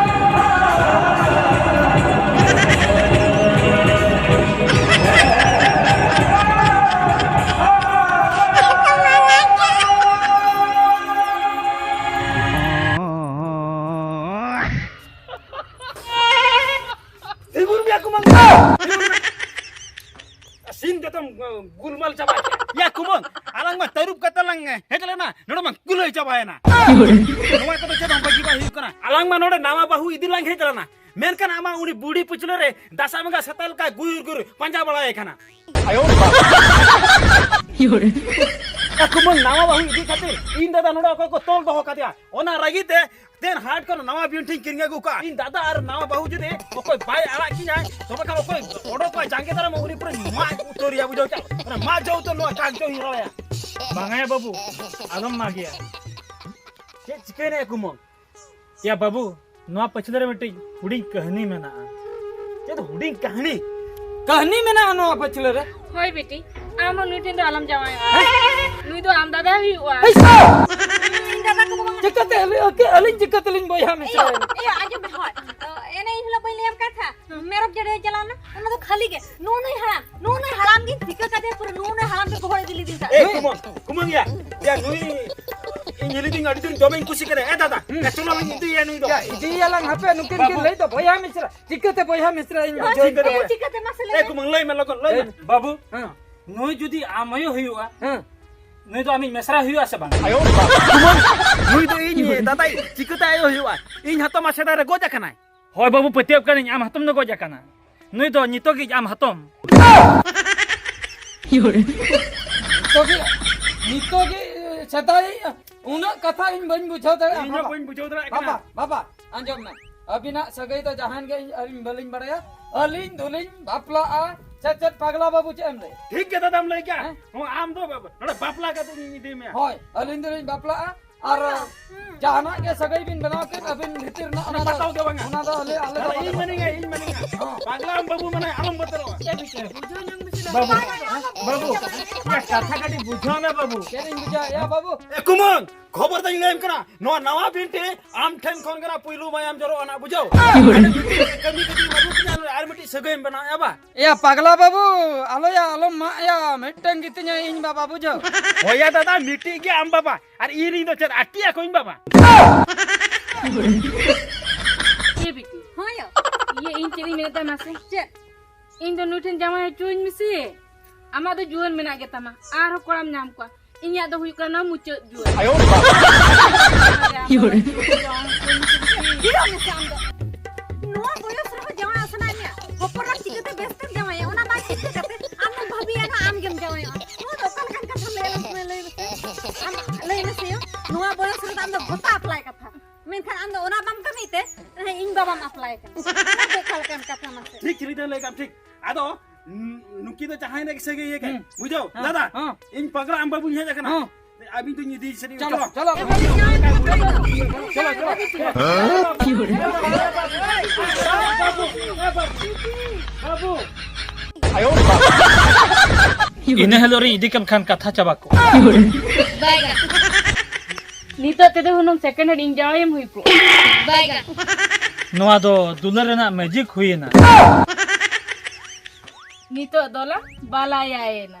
ᱜᱩᱞᱢᱟᱞ ᱪᱟᱵᱟ ᱠᱮᱫᱟ᱾ ᱭᱟ ᱠᱩᱢᱟᱹᱝ, ᱟᱞᱟᱝ ᱢᱟ ᱛᱟᱹᱨᱩᱵ ᱠᱟᱛᱮ ᱞᱟᱝ ᱦᱮᱡ ᱞᱮᱱᱟ, ᱱᱚᱰᱮ ᱢᱟ ᱠᱩᱞᱟᱹᱭ ᱪᱟᱵᱟᱭᱮᱱᱟ᱾ ᱱᱚᱣᱟ ᱠᱚᱫᱚ ᱪᱮᱫ ᱦᱚᱸ ᱵᱟᱹᱜᱤ ᱵᱟᱭ ᱦᱩᱭᱩᱜ ᱠᱟᱱᱟ᱾ ᱟᱞᱟᱝ ᱢᱟ ᱱᱚᱰᱮ ᱱᱟᱣᱟ ᱵᱟᱹᱦᱩ ᱤᱫᱤ ᱞᱟᱝ ᱦᱮᱡ ᱞᱮᱱᱟ, ᱢᱮᱱᱠᱷᱟᱱ ᱟᱢᱟᱜ ᱩᱱᱤ ᱵᱩᱲᱦᱤ ᱯᱩᱪᱷᱞᱟᱹ ᱨᱮ ᱫᱟᱥᱟ ᱵᱚᱸᱜᱟ ᱥᱮᱛᱟ ᱞᱮᱠᱟ ᱜᱩᱭᱩᱨ ᱜᱩᱭᱩᱨ ᱯᱟᱸᱡᱟ ᱵᱟᱲᱟᱭᱮ ᱠᱟᱱᱟ᱾ ᱟᱭᱳ ᱵᱟᱵᱟ᱾ ᱮ ᱠᱩᱢᱟᱹᱝ, ᱱᱟᱣᱟ ᱵᱟᱹᱦᱩ ᱤᱫᱤ ᱠᱷᱟᱹᱛᱤᱨ ᱤᱧ ᱫᱟᱫᱟ ᱱᱚᱰᱮ ᱚᱠᱚᱭ ᱠᱚ ᱛᱚᱞ ᱫᱚᱦᱚ ᱠᱟᱫᱮᱭᱟ, ᱚᱱᱟ ᱨᱟᱹᱜᱤ ᱛᱮ ᱛᱮᱱ ᱦᱟᱴ ᱠᱷᱚᱱ ᱱᱟᱣᱟ ᱵᱤᱱᱴᱷᱤᱧ ᱠᱤᱨᱤᱧ ᱟᱹᱜᱩ ᱠᱟᱜᱼᱟ᱾ ᱤᱧ ᱫᱟᱫᱟ ᱟᱨ ᱱᱟᱣᱟ ᱵᱟᱹᱦᱩ ᱡᱩᱫᱤ ᱚᱠᱚᱭ ᱵᱟᱭ ᱟᱲᱟᱜ ᱠᱤᱧᱟᱭ, ᱛᱚᱵᱮ ᱠᱷᱟᱱ ᱚᱠᱚᱭ ᱚᱰᱚᱠᱚᱜᱼᱟ ᱡᱟᱸᱜᱮ ᱫᱟᱨᱟᱢ, ᱩᱱᱤ ᱯᱩᱨᱟᱹᱧ ᱢᱟᱜ ᱩᱛᱟᱹᱨᱮᱭᱟ, ᱵᱩᱡᱷᱟᱹᱣ ᱠᱮᱫᱟᱢ? ᱚᱱᱟ ᱢᱟᱜ ᱡᱚ ᱩᱛᱟᱹᱨ ᱱᱚᱣᱟ ᱠᱟᱠ ᱡᱚ ᱦᱤᱧ ᱨᱚᱲᱟᱭᱟ᱾ ᱵᱟᱝᱟ ᱭᱟ ᱵᱟᱹᱵᱩ, ᱟᱞᱚᱢ ᱢᱟᱜᱮᱭᱟ᱾ ᱪᱮᱫ ᱪᱤᱠᱟᱹᱭᱮᱱᱟ ᱭᱟ ᱠᱩᱢᱟᱹᱝ? ᱭᱟ ᱵᱟᱹᱵᱩ, ᱱᱚᱣᱟ ᱯᱟᱹᱪᱷᱞᱟᱹ ᱨᱮ ᱢᱤᱫᱴᱤᱡ ᱦᱩᱰᱤᱧ ᱠᱟᱹᱦᱱᱤ ᱢᱮᱱᱟᱜᱼᱟ᱾ ᱪᱮᱫ ᱦᱩᱰᱤᱧ ᱠᱟᱹᱦᱱᱤ? ᱠᱟᱹᱦᱱᱤ ᱢᱮᱱᱟᱜᱼᱟ ᱱᱚᱣᱟ ᱯᱟᱹᱪᱷᱞᱟᱹ ᱨᱮ? ᱦᱳᱭ ᱵᱤᱴᱤ, ᱟᱢ ᱦᱚᱸ ᱱᱩᱭ ᱴᱷᱮᱱ ᱫᱚ ᱟᱞᱚᱢ ᱡᱟᱶᱟᱭᱚᱜᱼᱟ᱾ ᱱᱩᱭ ᱫᱚ ᱟᱢ ᱫᱟᱫᱟ ᱦᱩᱭᱩᱜᱼᱟ᱾ ᱮᱭ ᱥᱟ! ᱤᱧ ᱫᱟᱫᱟ ᱠᱚᱫᱚ ᱵᱟᱝ᱾ ᱪᱤᱠᱟᱹᱛᱮ ᱟᱹᱞᱤᱧ, ᱟᱹᱞᱤᱧ ᱪᱤᱠᱟᱹᱛᱮᱞᱤᱧ ᱵᱚᱭᱦᱟ ᱢᱤᱥᱨᱟ? ᱮᱭᱳ, ᱮᱭᱳ, ᱟᱸᱡᱚᱢ ᱢᱮ, ᱦᱳᱭ᱾ ᱮᱱᱮ ᱤᱧ ᱦᱤᱞᱳᱜ ᱵᱟᱹᱧ ᱞᱟᱹᱭᱟᱢ ᱠᱟᱱ ᱛᱟᱦᱮᱸᱫ? ᱢᱮᱨᱚᱢ ᱡᱟᱹᱰᱤᱭᱟᱹ ᱪᱟᱞᱟᱣ ᱞᱮᱱᱟ, ᱚᱱᱟ ᱫᱚ ᱠᱷᱟᱹᱞᱤ ᱜᱮ᱾ ᱱᱩᱜᱼᱩ ᱱᱩᱭ ᱦᱟᱲᱟᱢ, ᱱᱩᱜᱼᱩ ᱱᱩᱭ ᱦᱟᱲᱟᱢ ᱜᱤᱧ ᱴᱷᱤᱠᱟᱹ ᱠᱟᱫᱮᱭᱟ, ᱯᱩᱨᱟᱹ ᱱᱩᱜᱼᱩ ᱱᱩᱭ ᱦᱟᱲᱟᱢ ᱜᱮ ᱜᱚᱦᱚᱲ ᱤᱫᱤ ᱞᱤᱫᱤᱧ ᱛᱟᱦᱮᱸᱫ᱾ ᱮ ᱠᱩᱢᱟᱹᱝ, ᱠᱩᱢᱟᱹᱝ ᱭᱟ, ᱭᱟ ᱱᱩᱭ ᱤᱧ ᱦᱤᱞᱤ ᱫᱩᱧ ᱟᱹᱰᱤ ᱫᱤᱱ ᱡᱚᱢᱤᱧ ᱠᱩᱥᱤ ᱠᱟᱱᱟ᱾ ᱮ ᱫᱟᱫᱟ, ᱮ ᱪᱚᱞᱚ ᱞᱟᱝ ᱤᱫᱤᱭᱟ ᱱᱩᱭ ᱫᱚ᱾ ᱭᱟ, ᱤᱫᱤᱭᱟᱞᱟᱝ ᱦᱟᱯᱮ, ᱱᱩᱠᱤᱱ ᱠᱤᱱ ᱵᱟᱹᱵᱩ᱾ ᱞᱟᱹᱭ ᱫᱚ ᱵᱚᱭᱦᱟ ᱢᱤᱥᱨᱟ, ᱪᱤᱠᱟᱹᱛᱮ ᱵᱚᱭᱦᱟ ᱢᱤᱥᱨᱟ ᱤᱧ ᱭᱟ, ᱡᱚᱢ ᱪᱤᱠᱟᱹᱛᱮ ᱠᱚᱣᱟ? ᱵᱚᱭᱦᱟ? ᱪᱤᱠᱟᱹᱛᱮ ᱢᱟᱥᱮ ᱞᱟᱹᱭ ᱮ ᱢᱮ? ᱠᱩᱢᱟᱹᱝ, ᱞᱟᱹᱭ ᱢᱮ ᱞᱚᱜᱚᱱ, ᱞᱟᱹᱭ ᱮ ᱢᱮ᱾ ᱵᱟᱹᱵᱩ, ᱦᱮᱸ᱾ ᱱᱩᱭ ᱡᱩᱫᱤ ᱟᱢ ᱟᱭᱳ ᱦᱩᱭᱩᱜᱼᱟ, ᱦᱮᱸ᱾ ᱱᱩᱭ ᱫᱚ ᱟᱢᱤᱡ ᱢᱮᱥᱨᱟ ᱦᱩᱭᱩᱜᱼᱟ ᱥᱮ ᱵᱟᱝ? ᱟᱭᱳ ᱵᱟᱵᱟ᱾ ᱠᱩᱢᱟᱹᱝ, ᱱᱩᱭ ᱫᱚ ᱤᱧ ᱫᱟᱫᱟᱭ, ᱪᱤᱠᱟᱹᱛᱮ ᱟᱭᱳ ᱦᱩᱭᱩᱜᱼᱟ? ᱤᱧ ᱦᱟᱛᱚᱢ ᱢᱟ ᱥᱮᱫᱟᱭ ᱨᱮ ᱜᱚᱡ ᱟᱠᱟᱱᱟᱭ᱾ ᱦᱳᱭ ᱵᱟᱹᱵᱩ, ᱯᱟᱹᱛᱭᱟᱹᱣ ᱠᱟᱹᱱᱟᱹᱧ, ᱟᱢ ᱦᱟᱛᱚᱢ ᱫᱚ ᱜᱚᱡ ᱟᱠᱟᱱᱟ᱾ ᱱᱩᱭ ᱫᱚ ᱱᱤᱛᱚᱜᱤᱡ ᱟᱢ ᱦᱟᱛᱚᱢ᱾ ᱱᱤᱛᱚᱜᱤᱡ, ᱱᱤᱛᱚᱜᱤᱡ ᱥᱮᱫᱟᱭ ᱩᱱᱟᱹᱜ ᱠᱟᱛᱷᱟ ᱤᱧ ᱵᱟᱹᱧ ᱵᱩᱡᱷᱟᱹᱣ ᱫᱟᱲᱮᱭᱟᱜᱼᱟ, ᱤᱧ ᱦᱚᱸ ᱵᱟᱵᱟ᱾ ᱵᱟᱹᱧ ᱵᱩᱡᱷᱟᱹᱣ ᱫᱟᱲᱮᱭᱟᱜ ᱠᱟᱱᱟ᱾ ᱵᱟᱵᱟ, ᱵᱟᱵᱟ, ᱟᱸᱡᱚᱢ ᱢᱮ᱾ ᱟᱹᱵᱤᱱᱟᱜ ᱥᱟᱹᱜᱟᱹᱭ ᱫᱚ ᱡᱟᱦᱟᱱ ᱜᱮ ᱤᱧ, ᱟᱹᱞᱤᱧ ᱵᱟᱹᱞᱤᱧ ᱵᱟᱲᱟᱭᱟ᱾ ᱟᱹᱞᱤᱧ ᱫᱚᱞᱤᱧ ᱵᱟᱯᱞᱟᱜᱼᱟ᱾ ᱪᱮᱫ, ᱪᱮᱫ ᱯᱟᱜᱽᱞᱟ ᱵᱟᱹᱵᱩ, ᱪᱮᱫ ᱮᱢ ᱞᱟᱹᱭ? ᱴᱷᱤᱠ ᱜᱮ ᱫᱟᱫᱟᱢ ᱞᱟᱹᱭ ᱠᱮᱜᱼᱟ᱾ ᱦᱮᱸ? ᱦᱚᱸ, ᱟᱢ ᱫᱚ ᱵᱟᱵᱟ, ᱱᱚᱰᱮ ᱵᱟᱯᱞᱟ ᱠᱟᱛᱮ ᱤᱧ ᱤᱫᱤ ᱢᱮᱭᱟ᱾ ᱦᱳᱭ, ᱟᱹᱞᱤᱧ ᱫᱚᱞᱤᱧ ᱵᱟᱯᱞᱟᱜᱼᱟ᱾ ᱟᱨ ᱦᱩᱸ᱾ ᱡᱟᱦᱟᱱᱟᱜ ᱜᱮ ᱥᱟᱹᱜᱟᱹᱭ ᱵᱤᱱ ᱵᱮᱱᱟᱣ ᱠᱮᱫ, ᱟᱹᱵᱤᱱ ᱵᱷᱤᱛᱤᱨ ᱨᱮᱱᱟᱜ ᱚᱱᱟ ᱚᱱᱟ ᱫᱚ, ᱵᱟᱛᱟᱣ ᱜᱮ ᱵᱟᱝᱟ᱾ ᱚᱱᱟ ᱫᱚ ᱟᱞᱮ, ᱟᱞᱮ ᱫᱚ ᱟᱫᱚ ᱵᱟᱞᱮ ᱤᱧ ᱵᱟᱛᱟᱣᱟ᱾ ᱢᱟᱱᱮᱧᱟ, ᱤᱧ ᱢᱟᱱᱮᱧᱟ᱾ ᱦᱚᱸ᱾ ᱯᱟᱜᱽᱞᱟ ᱟᱢ ᱵᱟᱹᱵᱩ ᱢᱟᱱᱮ ᱟᱞᱚᱢ ᱵᱚᱛᱚᱨᱚᱜᱼᱟ᱾ ᱪᱮᱫ ᱵᱤᱪᱟᱹᱨ? ᱵᱩᱡᱷᱟᱹᱣ ᱧᱟᱢ ᱢᱮᱥᱮ᱾ ᱵᱟᱹᱵᱩ, ᱵᱟᱹᱵᱩ, ᱭᱟ, ᱠᱟᱛᱷᱟ ᱠᱟᱹᱴᱤᱡ ᱵᱩᱡᱷᱟᱹᱣ ᱢᱮ ᱵᱟᱹᱵᱩ᱾ ᱪᱮᱫ ᱤᱧ ᱵᱩᱡᱷᱟᱹᱣᱟ? ᱭᱟ ᱵᱟᱹᱵᱩ᱾ ᱮ ᱠᱩᱢᱟᱹᱝ, ᱠᱷᱚᱵᱚᱨ ᱫᱟᱹᱧ ᱞᱟᱹᱭᱟᱢ ᱠᱟᱱᱟ, ᱱᱚᱣᱟ ᱱᱟᱣᱟ ᱵᱤᱱᱴᱷᱤ ᱟᱢ ᱴᱷᱮᱱ ᱠᱷᱚᱱ ᱜᱮ ᱱᱟᱜ ᱯᱩᱭᱞᱩ ᱢᱟᱭᱟᱢ ᱡᱚᱨᱚᱜᱼᱟ ᱱᱟᱜ, ᱵᱩᱡᱷᱟᱹᱣ? ᱟᱨ ᱢᱤᱫᱴᱤᱡ ᱠᱟᱹᱢᱤ ᱠᱟᱹᱴᱤᱡ ᱵᱟᱹᱵᱩ ᱛᱤᱧᱟ, ᱟᱨ ᱢᱤᱫᱴᱤᱡ ᱥᱟᱹᱜᱟᱹᱭ ᱮᱢ ᱵᱮᱱᱟᱣ ᱮᱫᱟ ᱵᱟ? ᱮᱭᱟ ᱯᱟᱜᱽᱞᱟ ᱵᱟᱹᱵᱩ, ᱟᱞᱚᱭᱟ, ᱟᱞᱚᱢ ᱢᱟᱜ ᱮᱭᱟ, ᱢᱤᱫᱴᱟᱝ ᱜᱮᱛᱤᱧᱟ ᱤᱧ ᱵᱟᱵᱟ, ᱵᱩᱡᱷᱟᱹᱣ? ᱦᱳᱭᱟ ᱫᱟᱫᱟ, ᱢᱤᱫᱴᱤᱡ ᱜᱮ ᱟᱢ ᱵᱟᱵᱟ, ᱟᱨ ᱤᱧ ᱨᱤᱧ ᱫᱚ ᱪᱮᱫ ᱟᱴᱤ ᱟᱠᱚᱧ ᱵᱟᱵᱟ? ᱮ ᱵᱤᱴᱤ᱾ ᱦᱳᱭ ᱭᱳ᱾ ᱤᱭᱟᱹ, ᱤᱧ ᱪᱮᱫ ᱤᱧ ᱢᱮᱱᱮᱫ ᱛᱟᱦᱮᱸ ᱢᱟᱥᱮ? ᱪᱮᱫ? ᱤᱧ ᱫᱚ ᱱᱩᱭ ᱴᱷᱮᱱ ᱡᱟᱶᱟᱭ ᱦᱚᱪᱚᱣᱟᱹᱧ ᱢᱮᱥᱮ᱾ ᱟᱢᱟᱜ ᱫᱚ ᱡᱩᱣᱟᱹᱱ ᱢᱮᱱᱟᱜ ᱜᱮᱛᱟᱢᱟ, ᱟᱨᱦᱚᱸ ᱠᱚᱲᱟᱢ ᱧᱟᱢ ᱠᱚᱣᱟ᱾ ᱤᱧᱟᱜ ᱫᱚ ᱦᱩᱭᱩᱜ ᱠᱟᱱᱟ ᱱᱚᱣᱟ ᱢᱩᱪᱟᱹᱫ ᱡᱩᱣᱟᱹᱱ᱾ ᱱᱚᱣᱟ ᱵᱚᱭᱚᱥ ᱨᱮᱦᱚᱸ ᱡᱟᱶᱟᱭᱚᱜ ᱥᱟᱱᱟᱭᱮᱫ ᱢᱮᱭᱟ? ᱦᱚᱯᱚᱱ ᱮᱨᱟ ᱪᱤᱠᱟᱹᱛᱮ ᱵᱮᱥᱛᱮᱢ ᱡᱟᱶᱟᱭᱟ? ᱚᱱᱟ ᱵᱟᱝ ᱪᱤᱱᱛᱟᱹ ᱠᱟᱛᱮ ᱟᱢ ᱫᱚᱢ ᱵᱷᱟᱹᱵᱤᱭᱟ ᱱᱟᱜ ᱟᱢ ᱜᱮᱢ ᱡᱟᱶᱟᱭᱚᱜᱼᱟ᱾ ᱱᱚᱣᱟ ᱫᱚ ᱚᱠᱟ ᱞᱮᱠᱟᱱ ᱠᱟᱛᱷᱟᱢ ᱞᱟᱹᱭ ᱟᱞᱮ ᱢᱮ, ᱞᱟᱹᱭ ᱢᱮᱥᱮ? ᱟᱢ ᱞᱟᱹᱭ ᱢᱮᱥᱮ ᱭᱳ, ᱱᱚᱣᱟ ᱵᱚᱭᱚᱥ ᱨᱮᱫᱚ ᱟᱢ ᱫᱚ ᱵᱷᱚᱛᱟ ᱟᱯᱞᱟᱭ ᱠᱟᱛᱷᱟ᱾ ᱢᱮᱱᱠᱷᱟᱱ ᱟᱢ ᱫᱚ ᱚᱱᱟ ᱵᱟᱢ ᱠᱟᱹᱢᱤ ᱛᱮ ᱤᱧ ᱵᱟᱵᱟᱢ ᱟᱯᱞᱟᱭ ᱠᱟᱱᱟ᱾ ᱱᱚᱣᱟ ᱫᱚ ᱚᱠᱟ ᱞᱮᱠᱟᱱ ᱠᱟᱛᱷᱟ ᱢᱟᱥᱮ? ᱴᱷᱤᱠ, ᱪᱤᱞᱤ ᱫᱚᱭ ᱞᱟᱹᱭ ᱠᱟᱜ ᱴᱷᱤᱠ᱾ ᱟᱫᱚ ᱱᱩᱠᱤ ᱫᱚ ᱡᱟᱦᱟᱸᱭ ᱱᱟᱜ ᱥᱟᱹᱜᱟᱹᱭ ᱠᱟᱱ᱾ ᱦᱩᱸ᱾ ᱵᱩᱡᱷᱟᱹᱣ? ᱦᱮᱸ, ᱫᱟᱫᱟ, ᱦᱮᱸ᱾ ᱤᱧ ᱯᱟᱜᱽᱞᱟ ᱟᱢ ᱵᱟᱹᱵᱩᱧ ᱦᱮᱡ ᱟᱠᱟᱱᱟ᱾ ᱦᱮᱸ᱾ ᱟᱹᱵᱤᱱ ᱫᱚ ᱧᱤᱫᱤ ᱥᱮᱫ ᱪᱚᱞᱚ, ᱪᱚᱞᱚ᱾ ᱪᱚᱞᱚ, ᱪᱚᱞᱚ᱾ ᱤᱱᱟᱹ ᱦᱤᱞᱳᱜ ᱨᱤᱧ ᱤᱫᱤ ᱠᱟᱢ ᱠᱷᱟᱱ ᱠᱟᱛᱷᱟ ᱪᱟᱵᱟ ᱠᱚᱜᱼᱟ᱾ ᱱᱤᱛᱚᱜ ᱛᱮᱫᱚ ᱦᱩᱱᱟᱹᱝ second hand ᱤᱧ ᱡᱟᱶᱟᱭᱮᱢ ᱦᱩᱭ ᱠᱚᱜᱼᱟ᱾ ᱱᱚᱣᱟ ᱫᱚ ᱫᱩᱞᱟᱹᱲ ᱨᱮᱱᱟᱜ magic ᱦᱩᱭᱮᱱᱟ᱾ ᱱᱤᱛᱚᱜ ᱫᱚᱞᱟᱝ ᱵᱟᱞᱟᱭᱟᱭᱮᱱᱟ᱾